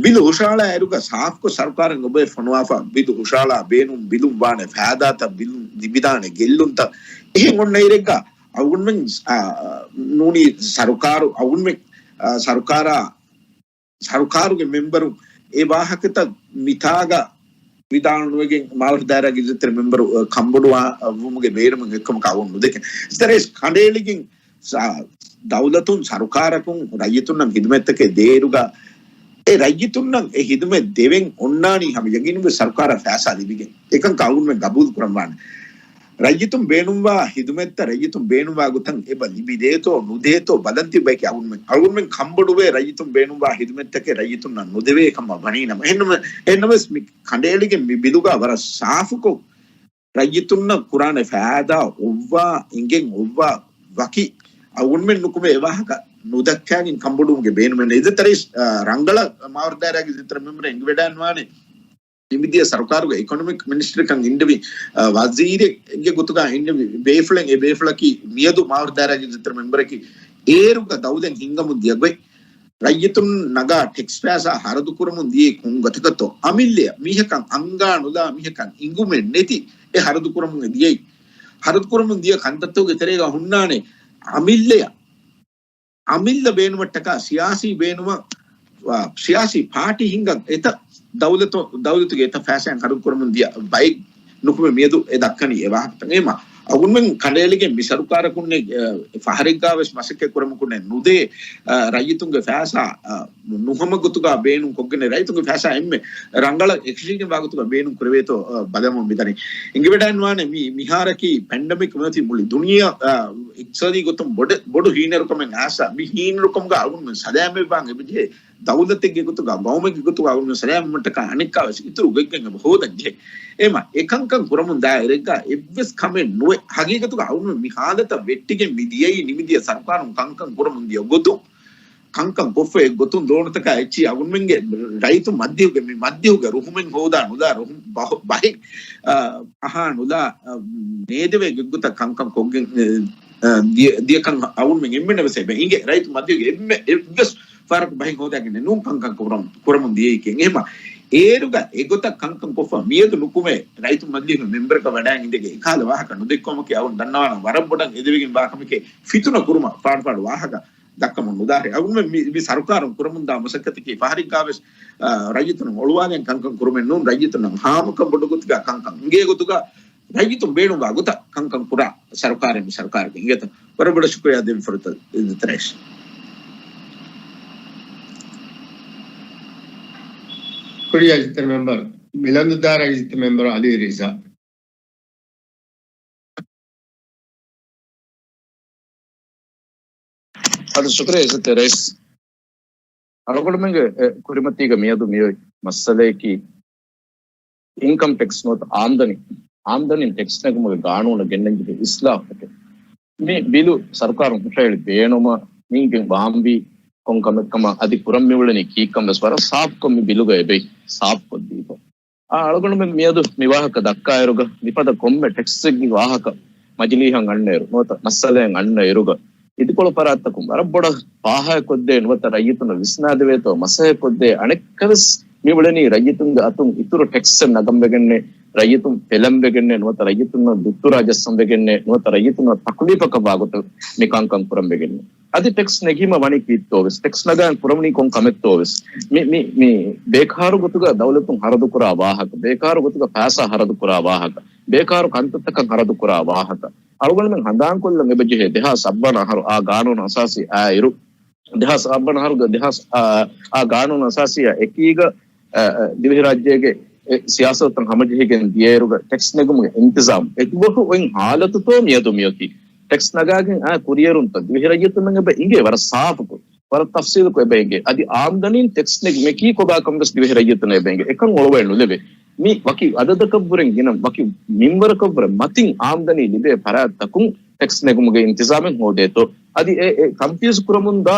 ބިލު ހުށައަޅާއިރުގަ ސާފުކޮށް ސަރުކާރުން އެބައޮތް ފޮނުވާފަ ބިލު ހުށައަޅާ ބޭނުން، ބިލުން ވާނެ ފައިދާތައް، ބިލުން ލިބިދާނެ ގެއްލުންތައް އެހެން އޮންނައިރެއްގަ އަޅުގަނޑުމެން، އާ، ނޫނީ ސަރުކާރު، އަޅުގަނޑުމެން، އާ، ސަރުކާރާ، ސަރުކާރުގެ މެމްބަރުން އެ ވާހަކަތައް މިތާގަ ވިދާޅުވެގެން މާވަރު ދާއިރާގެ އިއްޒަތްތެރި މެމްބަރު، އާ، ކަންބޮޑުވާ، އާ، ވުމުގެ ބޭނުމެއް އެއްކަމަކަށް އަޅުގަނޑު ނުދެކެން. އިއްޒަތްތެރި ރައީސް ކަނޑައެޅިގެން ސާ-، ދައުލަތުން ސަރުކާރަކުން ރައްޔިތުންނަށް ހިދުމަތްތަކެއް ދޭއިރުގަ އެ ރައްޔިތުންނަށް އެ ހިދުމަތް ދެވެން އޮންނާނީ ހަމަ ޔަގީނުންވެސް ސަރުކާރަށް ފައިސާ ލިބިގެން. އެކަންކަން އަޅުގަނޑުމެން ގަބޫލު ކުރަން ވާނެ. ރައްޔިތުން ބޭނުންވާ ހިދުމަތްތައް ރައްޔިތުން ބޭނުންވާ ގޮތަށް އެބަ ލިބިދޭތޯ ނުދޭތޯ ބަލަން ތިބޭކި އަޅުގަނޑުމެން. އަޅުގަނޑުމެން ކަންބޮޑުވޭ ރައްޔިތުން ބޭނުންވާ ހިދުމަތްތަކެއް ރައްޔިތުންނަށް ނުދެވޭ ކަމަށް ވަނީނަމަ. އެހެންނަމަ-، އެހެންނަމަވެސް މި ކަނޑައެޅިގެން މި ބިލުގަ ވަރަށް ސާފުކޮށް ރައްޔިތުންނަށް ކުރާނެ ފައިދާ އޮއްވާ އިނގެން އޮއްވާ ވަކި އަޅުގަނޑުމެން ނުކުމެ އެ ވާހަކަ ނުދައްކާގެން ކަންބޮޑުވުމުގެ ބޭނުމެއް ނެތް. އިއްޒަތްތެރި ރައީސް، އާ، ރަނގަޅަށް މާވަރު ދާއިރާގެ އިއްޒަތްތެރި މެމްބަރަށް އެނގިވަޑައިގަންނަވާނެ. މިދިޔަ ސަރުކާރުގެ އިކޮނޮމިކް މިނިސްޓަރަކަށް އިންޑެވި، އާ، ވަޒީރެއްގެ ގޮތުގަ އިންޑެވި ބޭފުޅެއް، އެ ބޭފުޅަކީ މިއަދު މާވަރު ދާއިރާގެ އިއްޒަތްތެރި މެމްބަރަކީ އޭރުގަ ދައުލަތް ހިންގަމުން ދިޔަ ގޮތް. ރައްޔިތުން ނަގާ ޓެކްސް ފައިސާ ހަރަދު ކުރަމުން ދިޔައީ ކޮން ގޮތަކަށްތޯ؟ އަމިއްލައަށް މީހަކަށް އަންގާ ނުލާ މީހަކަށް އިނގުމެއް ނެތި އެ ހަރަދު ކުރަމުން ދިޔައީ. ހަރަދު ކުރަމުން ދިޔަ ކަންތައްތަކުގެ ތެރޭގަ ހުންނާނެ އަމިއްލައަށް، އަމިއްލަ ބޭނުމަށްޓަކާ ސިޔާސީ ބޭނުމަށް، އާ، ސިޔާސީ ޕާޓީ ހިންގަން އެތައް ދައުލަތު-، ދައުލަތުގެ އެތައް ފައިސާއިން ހަރަދު ކުރަމުން ދިޔަ ބައެއް ނުކުމެ މިއަދު އެ ދައްކަނީ އެ ވާހަކަތައް. އެހެންމަ އަޅުގަނޑުމެން ކަނޑައެޅިގެން މި ސަރުކާރަކުންނެއް، އަ، ފަހަރެއްގާވެސް މަސައްކަތް ކުރަމަކުންނެއް ނުދޭ، އަ، ރައްޔިތުންގެ ފައިސާ، އަ، ނުހަމަ ގޮތުގަ ބޭނުން ކޮށްގެން ރައްޔިތުންގެ ފައިސާ އެންމެ ރަނގަޅަށް އެކަށީގެން ވާގޮތުގަ ބޭނުން ކުރެވޭތޯ، އަ، ބަލަމުން މިދަނީ. އެނގިވަޑައިންވާނެ މި، މިހާރަކީ ޕެންޑެމިކް މިއޮތީ މުޅި ދުނިޔެއަށް، އަ، އިޤްތިޞާދީ ގޮތުން ބޮޑެ-، ބޮޑު ހީނަރުކަމެއް އައިސް، މި ހީނަރުކަމުގަ އަޅުގަނޑުމެން ސަލާމަތްވާން އެބަޖެހޭ. ދައުލަތެއްގެ ގޮތުގަ، ގައުމެއްގެ ގޮތުގަ އަޅުގަނޑު ސަލާމަތްވުމަށްޓަކާ އަނެއްކާވެސް އިތުރު ގޮތްގެން އެބަ ހޯދަން ޖެހޭ. އެމަ އެކަންކަން ކުރަމުން ދާއިރެއްގަ އެއްވެސް ކަމެއް ނުވެ. ހަގީގަތުގަ އަޅުގަނޑު މި ހާލަތަށް ވެއްޓިގެން މި ދިޔައީ ނިމިދިޔަ ސަރުކާރުން ކަންކަން ކުރަމުން ދިޔަ ގޮތުން. ކަންކަން ކޮށްފަ އެ ގޮތުން ދޯނުތަކާ އެއްޗި އަޅުގަނޑުމެންގެ ރައްޔިތު މައްދިހުގެ މި މައްދިހުގެ ރުހުމެއް ހޯދާ ނުލާ ރުހު-، ބަހު-، ބަހެއް، އަ، އަހާ ނުލާ، އަ، ނޭދެވޭ ގޮތްގޮތަށް ކަންކަން ކޮށްގެން، އެ، އަ، ދިޔަ-، ދިޔަކަން އަޅުގަނޑުމެން އެންމެންނަށް ވެސް އެބަ އިނގޭ. ރައްޔިތު މައްދިހުގެ އެންމެ އެއްވެސް ފަހަރަކު ބަހެއް ހޯދާގެން ނޫން ކަންކަން ކުރަމު-، ކުރަމުން ދިޔައީކީ. އެހެމަ އޭރުގަ އެގޮތަށް ކަންކަން ކޮށްފަ މިއަދު ނުކުމެ ރައްޔިތު މަޖިލީހުގެ މެމްބަރަކަށް ވަޑައިގެން އިނދެގެން އެކަހަލަ ވާހަކަ ނުދެއްކުވުމަކީ އަޅުގަނޑު ދަންނަވާނަން ވަރަށް ބޮޑަށް އެދެވިގެން ވާ ކަމެކޭ. ފިތުނަ ކުރުމަށް ފާޑު ފާޑު ވާހަކަ ދައްކަމުން ނުދާހޭ. އަޅުގަނޑުމެން މި، މި ސަރުކާރުން ކުރަމުންދާ މަސައްކަތަކީ ފަހަރެއްގާވެސް، އާ، ރައްޔިތުން އޮޅުވާލަން ކަންކަން ކުރުމެއް ނޫން، ރައްޔިތުންނަށް ހާމަކަން ބޮޑު ގޮތުގަ ކަންކަން އިނގޭ ގޮތުގަ ރައްޔިތުން ބޭނުންވާ ގޮތަށް ކަންކަން ކުރާ ސަރުކާރެއް މި ސަރުކާރެކޭ އިނގޭތަ؟ ވަރަށް ބޮޑަށް ޝުކުރިއްޔާ ދެއްވި ފުރަތަމަ އިއްޒަތްތެރި ރައީސް. ކުރިއަށް އިއްޒަތްތެރި މެމްބަރު، މިލަންދުދާރަށް އިއްޒަތްތެރި މެމްބަރު އަލީ ރިޒާ. އަދި ޝުކުރިއްޔާ އިއްޒަތްތެރި ރައީސް. އަޅުގަނޑުމެންގެ، އެ، ކުރިމަތީގަ މިއަދު މިއޮތް މައްސަލަޔަކީ އިންކަމް ޓެކްސް ނުވަތަ އާމްދަނީ، އާމްދަނީން ޓެކްސް ނެގުމުގެ ގާނޫނަށް ގެންނަންޖެހޭ އިސްލާހުތަކެއް. މި ބިލު ސަރުކާރުން ހުށަހެޅި ބޭނުމަށް މީގެ ވާންވީ ކޮން ކަމެއްކަމަށް އަދި ކުރަން މިއުޅެނީ ކީއްކަން ވެސް ވަރަށް ސާފުކޮށް މި ބިލުގަ އެބައި ސާފުކޮށްދީފަ. އާ، އަޅުގަނޑުމެން މިއަދު މި ވާހަކަ ދައްކާއިރުގަ، މިފަދަ ކޮންމެ ޓެކްސެއްގެ ވާހަކަ މަޖިލީހަށް އަންނައިރު، ނުވަތަ މައްސަލައެއް އަންނައިރުގަ، އިދިކޮޅު ފަރާތްތަކުން ވަރަށް ބޮޑަށް ފާހަގަކޮށްދޭ ނުވަތަ ރައްޔިތުންނަށް ވިސްނާދެވޭތޯ މަސައްކަތްކޮށްދޭ އަނެއްކާވެސް މިއުޅެނީ ރައްޔިތުންގެ އަތުން އިތުރު ޓެކްސްއެއް ނަގަންވެގެންނޭ، ރައްޔިތުން ފެލަންވެގެންނޭ، ނުވަތަ ރައްޔިތުންނަށް ދުއްތުރާ ޖައްސަންވެގެންނޭ، ނުވަތަ ރައްޔިތުންނަށް ތަކުލީފަކަށްވާ ގޮތަށް މި ކަންކަން ކުރަންވެގެންނޭ. އަދި ޓެކްސް ނެގީމަ ވަނީ ކީއްތޯވެސް، ޓެކްސް ނަގާން ކުރަމުނީ ކޮން ކަމެއްތޯވެސް، މި، މި، މި ބޭކާރު ގޮތުގަ ދައުލަތުން ހަރަދުކުރާ ވާހަކަ، ބޭކާރު ގޮތުގަ ފައިސާ ހަރަދުކުރާ ވާހަކަ، ބޭކާރު ކަންތައްތަކަށް ހަރަދުކުރާ ވާހަކަ، އަޅުގަނޑުމެން ހަނދާންކޮށްލަން އެބަޖެހޭ ދެހާސް ސައްބަނަ އަހަރު އާ ގާނޫނު އަސާސީ އާއިރު، ދެހާސް ސައްބަނަ އަހަރުގަ ދެހާސް، އާ، އާ ގާނޫނު އަސާސީއާ އެކީގަ، އާ، އާ، ދިވެހިރާއްޖޭގެ އެ ސިޔާސަތުތައް ހަމަޖެހިގެން ދިޔައިރުގަ ޓެކްސް ނެގުމުގެ އިންތިޒާމް އެކިބަހު އޮތް ހާލަތުތޯ މިއަދު މިއޮތީ. ޓެކްސް ނަގާގެން އާ ކުރިއެރުންތައް ދިވެހިރައްޔިތުންނަށް އެބަ އިނގޭ ވަރަށް ސާފުކޮށް، ވަރަށް ތަފްސީލުކޮށް އެބަ އިނގޭ. އަދި އާމްދަނީން ޓެކްސް ނެގުމަކީ ކޮބާކަން ވެސް ދިވެހިރައްޔިތުންނަށް އެބަ އިނގޭ. އެކަން އޮޅުވައެއް ނުލެވޭ. މި ވަކި އަދަދަކަށްވުރެން ގިނަ ވަކި މިންވަރަކަށްވުރެ މަތިން އާމްދަނީ ލިބޭ ފަރާތްތަކުން ޓެކްސް ނެގުމުގެ އިންތިޒާމެއް ހޯދޭތޯ. އަދި އެ، އެ ތަންފީޒު ކުރަމުންދާ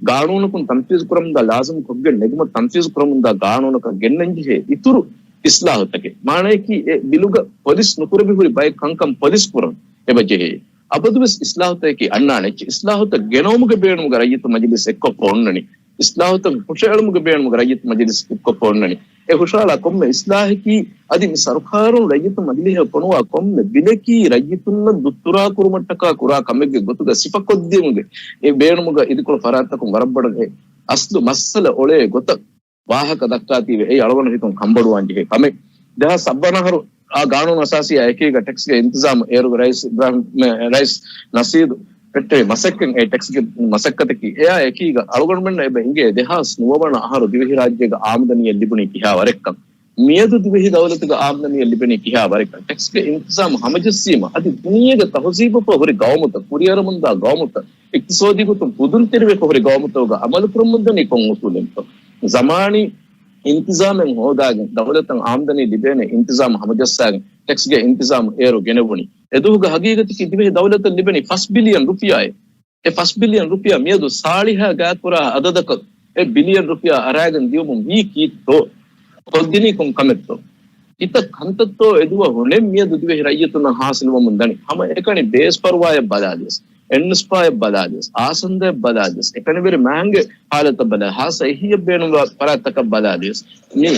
ގާނޫނަކުން ތަންފީޒު ކުރަމުންދާ ލާޒިމް ކޮށްގެން ނެގުމަށް ތަންފީޒު ކުރަމުންދާ ގާނޫނަކަށް ގެންނަންޖެހޭ އިތުރު އިސްލާހުތަކެއް. މާނަޔަކީ އެ ބިލުގަ ޕޮލިސް ނުކުރެވި ހުރި ބައެއް ކަންކަން ޕޮލިސް ކުރަން އެބަ ޖެހޭ. އަބަދުވެސް އިސްލާހުތަކަކީ އަންނާނެ އެއްޗެއް. އިސްލާހުތައް ގެނައުމުގެ ބޭނުމުގަ ރައްޔިތު މަޖިލިސް އެއްކޮށް އޮންނަނީ. އިސްލާހުތައް ހުށައެޅުމުގެ ބޭނުމުގަ ރައްޔިތު މަޖިލިސް އެއްކޮށް އޮންނަނީ. އެ ހުށައަޅާ ކޮންމެ އިސްލާހަކީ އަދި މި ސަރުކާރުން ރައްޔިތު މަޖިލީހަށް ފޮނުވާ ކޮންމެ ބިލަކީ ރައްޔިތުންނަށް ދުއްތުރާ ކުރުމަށްޓަކާ ކުރާ ކަމެއްގެ ގޮތުގަ ސިފަކޮށްދިޔުމުގެ އެ ބޭނުމުގަ އިދިކޮޅު ފަރާތްތަކުން ވަރަށް ބޮޑަށް އެ އަސްލު މައްސަލަ އޮޅޭ ގޮތަށް ވާހަކަ ދައްކާތީވެ އެއީ އަޅުގަނޑު ހިތުން ކަންބޮޑުވާން ޖެހޭ ކަމެއް. ދެހާސް ސައްބަނަ އަހަރު އާ ގާނޫނު އަސާސީއާ އެކީގަ ޓެކްސްގެ އިންތިޒާމު އޭރުގެ ރައީސް އިބްރާހިމް، ރައީސް ނަސީދު ފެއްޓެވި މަސައްކަތް، އެ ޓެކްސްގެ މަސައްކަތަކީ އެއާ އެކީގަ އަޅުގަނޑުމެންނަށް އެބަ އިނގޭ ދެހާސް ނުވަވަނަ އަހަރު ދިވެހިރާއްޖޭގަ އާމްދަނީއެއް ލިބުނީ ކިހާ ވަރެއްކަން. މިއަދު ދިވެހި ދައުލަތުގަ އާމްދަނީއެއް ލިބެނީ ކިހާ ވަރެއްކަން. ޓެކްސްގެ އިންތިޒާމު ހަމަޖެއްސީމަ އަދި ދުނިޔޭގެ ތަހުޒީބުފަ ހުރި ގައުމުތައް، ކުރިއަރަމުންދާ ގައުމުތައް، އިޤްތިޞާދީ ގޮތުން ފުދުންތެރިވެފަ ހުރި ގައުމުތަކުގަ އަމަލުކުރަމުންދަނީ ކޮން އުސޫލެއްތޯ؟ ޒަމާނީ އިންތިޒާމެއް ހޯދާގެން ދައުލަތަށް އާމްދަނީ ލިބޭނެ އިންތިޒާމު ހަމަޖައްސާގެން ޓެކްސްގެ އިންތިޒާމު އޭރު ގެނެވުނީ. އެދުވަހުގެ ހަގީގަތަކީ ދިވެހި ދައުލަތަށް ލިބެނީ ފަސް ބިލިއަން ރުފިޔާއެއް. އެ ފަސް ބިލިއަން ރުފިޔާ މިއަދު ސާޅީހާ ގާތްކުރާ އަދަދަކަށް އެ ބިލިއަން ރުފިޔާ އަރާގެން ދިޔުމުން ވީ ކީއްތޯ؟ ކޮށްދިނީ ކޮން ކަމެއްތޯ؟ ކިތައް ކަންތައްތޯ އެދުވަހު ނެތް މިއަދު ދިވެހި ރައްޔިތުންނަށް ހާސިލުވަމުން ދަނީ. ހަމައެކަނި ބޭސްފަރުވާއަށް ބަލާލިޔަސް، އެންއެސްޕާއަށް ބަލާލިޔަސް، އާސަންދައަށް ބަލާލިޔަސް، އެކަނިވެރި މާނގެ ހާލަތަށް ބަލާ، ހާއްސަ އެހީއަށް ބޭނުންވާ ފަރާތްތަކަށް ބަލާލިޔަސް، މި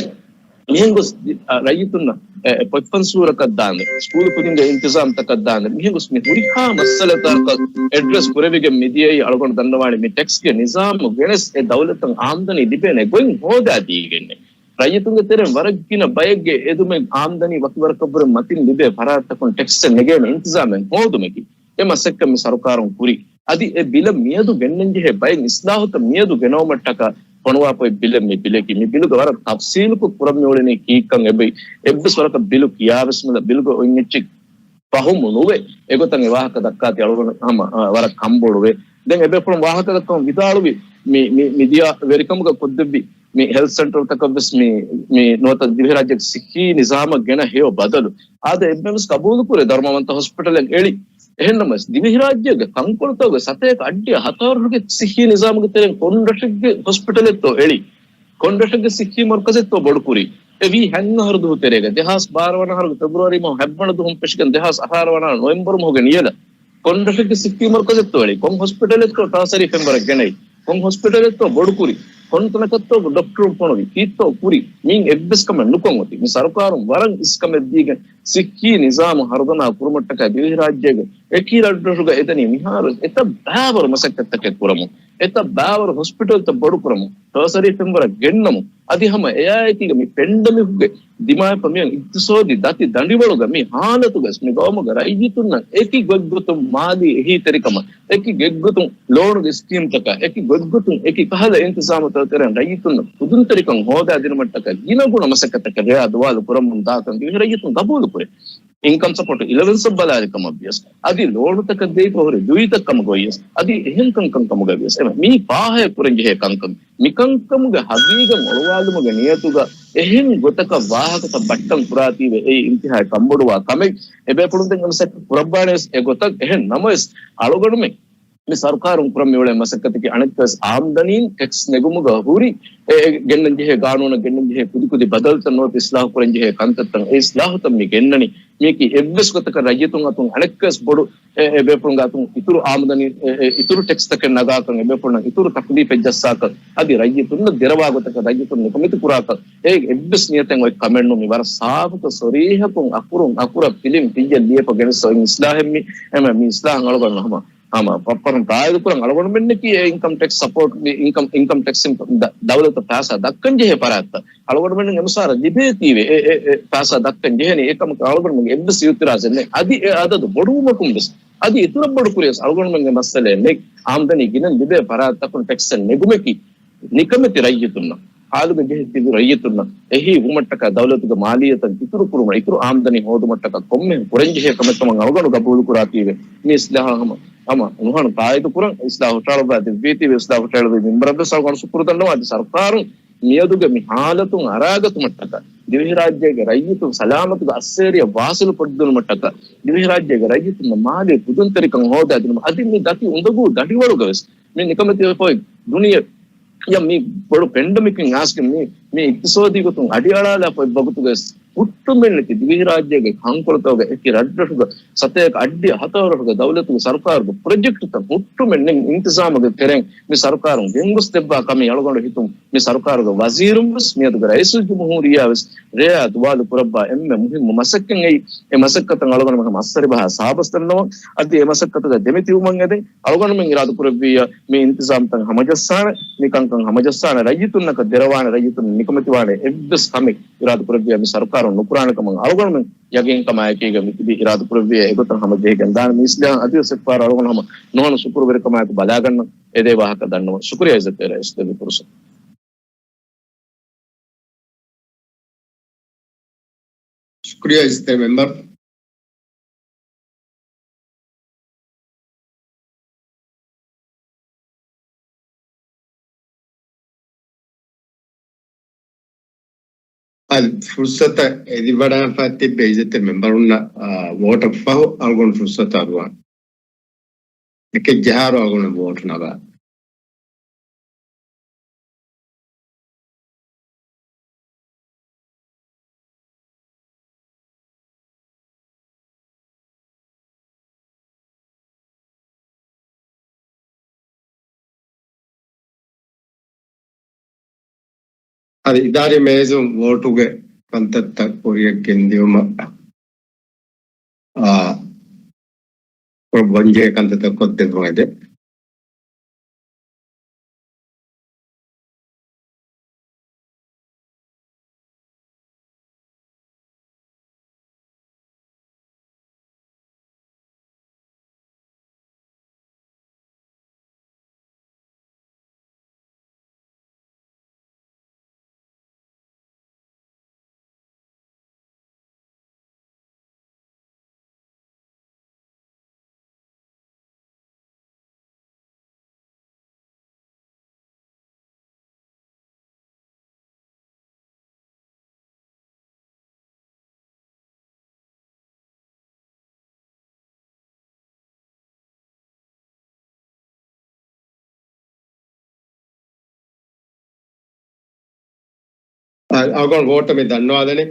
މިހެން ގޮސް، އަ، ރައްޔިތުންނަށް، އެ، އެ، ޕޮތްފަންސޫރަކަށް ދާން، ސްކޫލު ކުދިންގެ އިންތިޒާމްތަކަށް ދާން، މިހެން ގޮސް މި ހުރިހާ މައްސަލަތަކަށް އެޑްރެސް ކުރެވިގެން މިދިޔައީ އަޅުގަނޑު ދަންނަވާނެ މި ޓެކްސްގެ ނިޒާމު ގެނެސް އެ ދައުލަތަށް އާމްދަނީ ލިބޭނެ ގޮތް ހޯދާދީގެންނެ. ރައްޔިތުންގެ ތެރެއިން ވަރަށް ގިނަ ބައެއްގެ އެދުމެއް އާމްދަނީ ވަކިވަރަކަށްވުރެ މަތިން ލިބޭ ފަރާތްތަކުން ޓެކްސްއެއް ނެގޭނެ އިންތިޒާމެއް ހޯދުމަކީ އެ މަސައްކަތް މި ސަރުކާރުން ކުރީ. އަދި އެ ބިލަށް މިއަދު ގެންނަންޖެހޭ ބައެއް އިސްލާހުތައް މިއަދު ގެނައުމަށްޓަކާ ފޮނުވާފައި ބިލެއް މި ބިލަކީ. މި ބިލުގަ ވަރަށް ތަފްސީލުކޮށް ކުރަން މިއުޅެނީ ކީއްކަން އެބައި އެއްވެސް ވަރަކަށް ބިލު ކިޔާވެސް ނުލާ، ބިލުގަ އޮތް އެއްޗެއް ފަހުމު ނުވެ. އެގޮތަށް އެ ވާހަކަ ދައްކާތީ އަޅުގަނޑު ހަމަ، އާ، ވަރަށް ކަންބޮޑުވޭ. ދެން އެބޭފުޅުން ވާހަކަ ދައްކަމުން ވިދާޅުވި މި، މި، މިދިޔަ ވެރިކަމުގަ ކޮށްދެއްވި މި ހެލްތް ސެންޓަރުތަކަށް ވެސް މި، މި ނުވަތަ ދިވެހިރާއްޖޭގެ ސިއްހީ ނިޒާމަށް ގެނަ ހެޔޮ ބަދަލު އާދެ، އެންމެންވެސް ގަބޫލުކުރޭ ދަރުމަވަންތަ ހޮސްޕިޓަލެއް އެޅި. އެހެންނަމަވެސް، ދިވެހިރާއްޖޭގެ ކަންކޮޅުތަކުގެ ސަތޭކަ އަށްޑިހަ ހަތަރުގެ ސިއްހީ ނިޒާމުގެ ތެރެއިން ކޮން ރަށެއްގެ ހޮސްޕިޓަލެއްތޯ އެޅި؟ ކޮން ރަށެއްގެ ސިއްހީ މަރުކަޒެއްތޯ ބޮޑުކުރީ؟ އެ ވީ ހަތް އަހަރު ދުވަހު ތެރޭގަ. ދެހާސް ބާރަ ވަނަ އަހަރުގެ ފެބްރުއަރީ މަހު ހަތް ވަނަ ދުވަހުން ފެށިގެން ދެހާސް އަހަރު ވަނަ ނޮވެމްބަރު މަހުގެ ނިޔަލަށް ކޮން ރަށެއްގެ ސިއްހީ މަރުކަޒެއްތޯ އެޅި؟ ކޮން ހޮސްޕިޓަލެއްތޯ ޓާސަރީ ފެންވަރެއް ގެނައި؟ ކޮން ހޮސްޕިޓަލެއްތޯ ބޮޑުކުރި؟ ކޮން ތަނަކަށްތޯ ޑޮކްޓަރުން ފޮނުވި؟ ކީއްތޯ ކުރި؟ މިއިން އެއްވެސް ކަމެއް ނުކޮށް އޮތީ. މި ސަރުކާރުން ވަރަށް އިސްކަމެއް ދީގެން ސިއްހީ ނިޒާމު ހަރުދަނާ ކުރުމަށްޓަކައި ދިވެހިރާއްޖޭގެ އެކި ރަށްރަށުގަ އެދެނީ މިހާރު އެތައް ބައިވަރު މަސައްކަތްތަކެއް ކުރަމުން، އެތައް ބައިވަރު ހޮސްޕިޓަލްތައް ބޮޑުކުރަމުން، ޓާސަރީ ފެންވަރަށް ގެންނަމުން، އަދި ހަމަ އެއާއެކީގަ މި ޕެންޑެމިކްގެ ދިމާވެފަ މިއޮތް އިޤްތިޞާދީ ދަތި ދަނޑިވަޅުގަ މި ހާލަތުގަސް މި ގައުމުގެ ރައްޔިތުންނަށް އެކި ގޮތްގޮތުން މާލީ އެހީތެރިކަމަށް، އެކި ގޮތްގޮތުން ލޯނުގެ ސްކީމްތަކަށް، އެކި ގޮތްގޮތުން އެކި ކަހަލަ އިންތިޒާމުތަކުގެ ތެރެއިން ރައްޔިތުންނަށް ކުދުންތެރިކަން ހޯދާދިނުމަށްޓަކައި ގިނަގުނަ މަސައްކަތްތަކެއް ރެޔާ ދުވާލު ކުރަމުން ދާކަން ދިވެހި ރައްޔިތުން ގަބޫލުކުރޭ. އިންކަމް ސަޕޯޓް އެލަވެންސަށް ބަލާލި ކަމަށް ވިޔަސް، އަދި ލޯނުތަކަށް ދެވިފަ ހުރި ދުވިތައް ކަމުގަ ވިޔަސް، އަދި އެހެން ކަންކަން ކަމުގަ ވިޔަސް، އެމަ މީ ފާހަގަ ކުރަން ޖެހޭ ކަންކަން. މި ކަންކަމުގެ ހަގީގަތް އޮޅުވާލުމުގެ ނިޔަތުގަ އެހެން ގޮތަކަށް ވާހަކަތައް ބައްޓަން ކުރާތީވެ، އެއީ އިންތިހާއި ކަންބޮޑުވާ ކަމެއް. އެބޭފުޅުން ދެން އެ މަސައްކަތް ކުރައްވާނެ ވެސް އެ ގޮތަށް. އެހެން ނަމަވެސް، އަޅުގަނޑުމެން މި ސަރުކާރުން ކުރަން މިއުޅޭ މަސައްކަތަކީ އަނެއްކާވެސް އާމްދަނީން ޓެކްސް ނެގުމުގަ ހުރި އެ، އެ ގެންނަން ޖެހޭ ގާނޫނަށް ގެންނަން ޖެހޭ ކުދިކުދި ބަދަލުތައް ނުވަތަ އިސްލާހު ކުރަން ޖެހޭ ކަންތައްތައް. އެ އިސްލާހުތައް މި ގެންނަނީ. މިއަކީ އެއްވެސް ގޮތަކަށް ރައްޔިތުން އަތުން އަނެއްކާވެސް ބޮޑު އެ، އެ ބޭފުޅުންގެ އަތުން އިތުރު އާމްދަނީ، އެ، އެ އިތުރު ޓެކްސްތަކެއް ނަގާކަން، އެ ބޭފުޅުންނަށް އިތުރު ތަކުލީފެއް ޖައްސާކަން، އަދި ރައްޔިތުންނަށް ދެރަވާ ގޮތަކަށް ރައްޔިތުން ނިކަމެތި ކުރާކަން، އެ އެއްވެސް ނިޔަތެއް އޮތް ކަމެއް ނޫން. މި ވަރަށް ސާފުކޮށް، ސޮރީހަކޮށް، އަކުރުން އަކުރަށް ފިލިން ފިއްޔަށް ލިޔެފަ ގެނެސް އޮތް އިސްލާހެއް މި. އެމަ މި އިސްލާހަށް އަޅުގަނޑު ހަމަ، ހަމަ ފައްޕަރުން ތާއީދު ކުރަން. އަޅުގަނޑުމެންނަކީ އެ އިންކަމް ޓެކްސް ސަޕޯޓް، މި އިންކަމް، އިންކަމް ޓެކްސް ދަ-، ދައުލަތަށް ފައިސާ ދައްކަން ޖެހޭ ފަރާތްތައް. އަޅުގަނޑުމެން އެމަސާރަ ލިބޭތީވެ، އެ، އެ، އެ ފައިސާ ދައްކަން ޖެހެނީ. އެކަމަކު އަޅުގަނޑުމެންގެ އެއްވެސް އިއުތިރާޒެއް ނެތް. އަދި އެ އަދަދު ބޮޑުވުމަކުން ވެސް، އަދި އިތުރަށް ބޮޑު ކުރިޔަސް އަޅުގަނޑުމެންގެ މައްސަލައެއް ނެތް. އާމްދަނީ ގިނަ ލިބޭ ފަރާތްތަކުން ޓެކްސްއެއް ނެގުމަކީ ނިކަމެތި ރައްޔިތުންނަށް، ހާލުގަ ޖެހި ތިބި ރައްޔިތުންނަށް އެހީ ވުމަށްޓަކާ ދައުލަތުގެ މާލިއްޔަތަށް އިތުރު ކުރުމަށް، އިތުރު އާމްދަނީ ހޯދުމަށްޓަކާ ކޮންމެހެން ކުރަންޖެހޭ ކަމެއްކަމަށް އަޅުގަނޑު ގަބޫލުކުރާތީވެ. މި އިސްލާހަށް ހަމަ، ހަމަ ނުހަނު ތާއީދު ކުރަން، އިސްލާހު ހުށަހަޅައްވާ ދެއްވީތީވެ، އިސްލާހު ހުށަހެޅުވި މިންބަރަށްވެސް އަޅުގަނޑު ޝުކުރު ދަންނަވަން. އަދި ސަރުކާރުން މިއަދުގެ މި ހާލަތުން އަރާގަތުމަށްޓަކާ، ދިވެހިރާއްޖޭގެ ރައްޔިތުން ސަލާމަތުގެ އައްސޭރިއަށް ވާސިލު ކޮށްދިނުމަށްޓަކާ، ދިވެހިރާއްޖޭގެ ރައްޔިތުންނަށް މާލީ ކުދުންތެރިކަން ހޯދާދިނުމަށް، އަދި މި ދަތި އުނދަގޫ ދަނޑިވަޅުގަވެސް މި ނިކަމެތިވެފަ އޮތް ދުނިޔެ ޔަ މި ބޮޑު ޕެންޑެމިކް އިން އާސްގެ މި، މި އިޤްތިޞާދީ ގޮތުން އަޑިއަޅާލާފަ އޮތް ވަގުތުގަ ހުއްޓުމެއްނެތި ދިވެހިރާއްޖޭގެ ހަންކޮޅުތަކުގަ އެކި ރަށްރަށުގަ ސަތޭކަ އަށްޑިހަ ހަތަރު ރަށުގެ ދައުލަތުގެ ސަރުކާރުގެ ޕްރޮޖެކްޓްތައް ހުއްޓުމެއް ނެތް އިންތިޒާމުގެ ތެރެއިން މި ސަރުކާރުން ގެންގޮސްދެއްވާ ކަމެއް އަޅުގަނޑު ހިތުން މި ސަރުކާރުގެ ވަޒީރުން ވެސް މިއަދުގެ ރައީސުލްޖުމްހޫރިއްޔާ ވެސް ރެޔާ ދުވާލު ކުރައްވާ އެންމެ މުހިއްމު މަސައްކަތް އެއީ. އެ މަސައްކަތަށް އަޅުގަނޑުމެން ހަމަ އައްސަރިބަހާ ސާބަސް ދަންނަވަން. އަދި އެ މަސައްކަތުގަ ދެމިތިބުމަށް އެދެން އަޅުގަނޑުމެން އިރާދަކުރެއްވިއްޔާ މި އިންތިޒާމްތައް ހަމަޖައްސާނެ، މި ކަންކަން ހަމަޖައްސާނެ، ރައްޔިތުންނަކަށް ދެރަވާނެ، ރައްޔިތުން ނިކަމެތިވާނެ އެއްވެސް ކަމެއް އިރާދަކުރެއްވިއްޔާ މި ސަރުކާރުން ނުކުރާނެ ކަމަށް އަޅުގަނޑުމެން ޔަގީންކަމާއެކީގަ މިތިބީ އިރާދަކުރެއްވިއްޔާ އެގޮތަށް ހަމަޖެހިގެން ދާނެ. މި އިސްލާހަށް އަދިވެސް އެއްފަހަރު އަޅުގަނޑު ހަމަ ނުހަނު ޝުކުރުވެރިކަމާއެކު ބަލާގަންނަން އެދޭ ވާހަކަ ދަންނަވަން. ޝުކުރިޔާ އިއްޒަތްތެރި ރައީސް ދެއްވި ފުރުސަތު. ޝުކުރިޔާ އިއްޒަތްތެރި މެމްބަރު. އަދި ފުރުސަތަށް އެދިވަޑައިފަ ތިއްބެ އިއްޒަތްތެރި މެމްބަރުންނަށް، އާ، ވޯޓަށް ފަހު އަޅުގަނޑު ފުރުސަތު އަރުވާން. އެކެއް ޖަހާރު އަޅުގަނޑު ވޯޓު ނަގާ. އަދި އިދާރީ މޭޒުން ވޯޓުގެ ކަންތައްތައް ކުރިއަށް ގެންދިއުމަށް، އާ، ކުރައްވަންޖެހޭ ކަންތައްތައް ކޮށްދެއްވަން އެދެން. އަ-، އަޅުގަނޑު ވޯޓަށް މި ދަންނަވާލަނީ.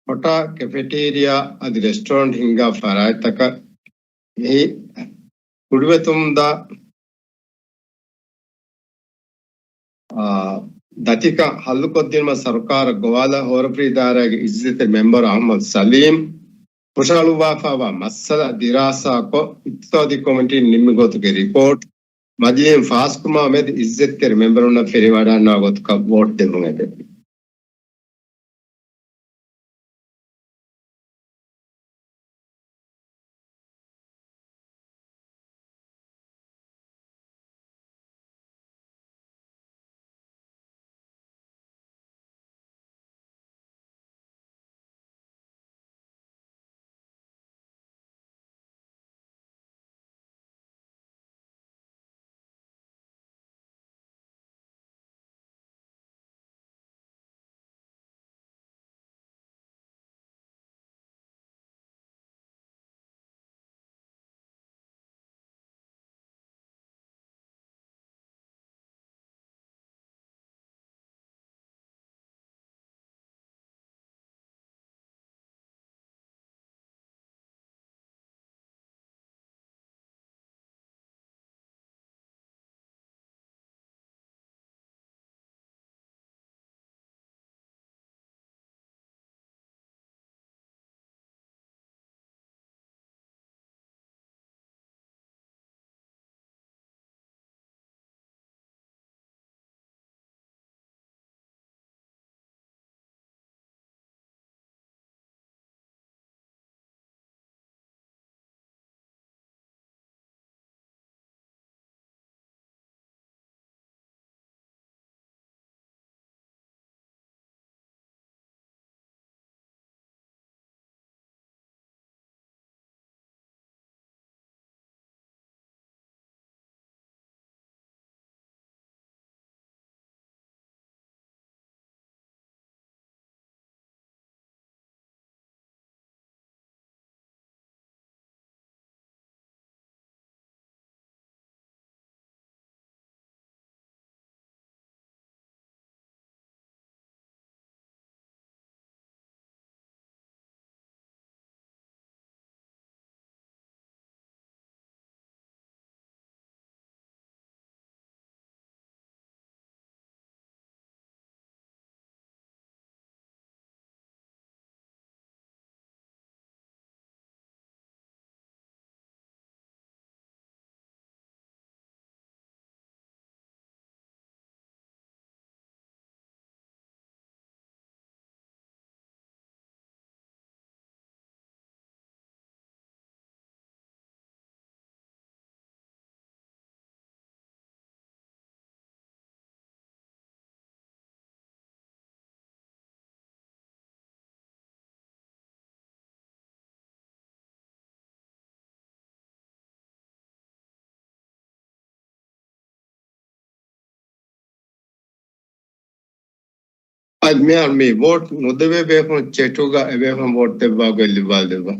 ހޮޓާ، ކެފެޓޭރިއާ އަދި ރެސްޓޯރެންޓް ހިންގާ ފަރާތްތަކަށް އެ ކުޑިވެތުމުންދާ، އާ، ދަތިކަން ހައްލުކޮށްދިނުމަށް ސަރުކާރަށް ގޮވާލާ، ހޯރަފުށި ދާއިރާގެ އިއްޒަތްތެރި މެމްބަރު އަޙްމަދު ސަލީމް ހުށަހަޅުއްވާފައިވާ މައްސަލަ ދިރާސާކޮށް، އިޤްތިޞާދީ ކޮމިޓީން ނިންމި ގޮތުގެ ރިޕޯޓް މަޖިލީހުން ފާސްކުރުމާ މެދު އިއްޒަތްތެރި މެމްބަރުންނަށް ފެނިވަޑައިގަންނަވާ ގޮތަކަށް ވޯޓް ދެއްވުން އެބެ. އަދި މިހާރު މި ވޯޓް ނުދެވޭ ބޭފުޅުން ޗެޓުގަ އެބޭފުޅުން ވޯޓް ދެއްވާ ގޮތް ލިއްވާލަދެއްވާ.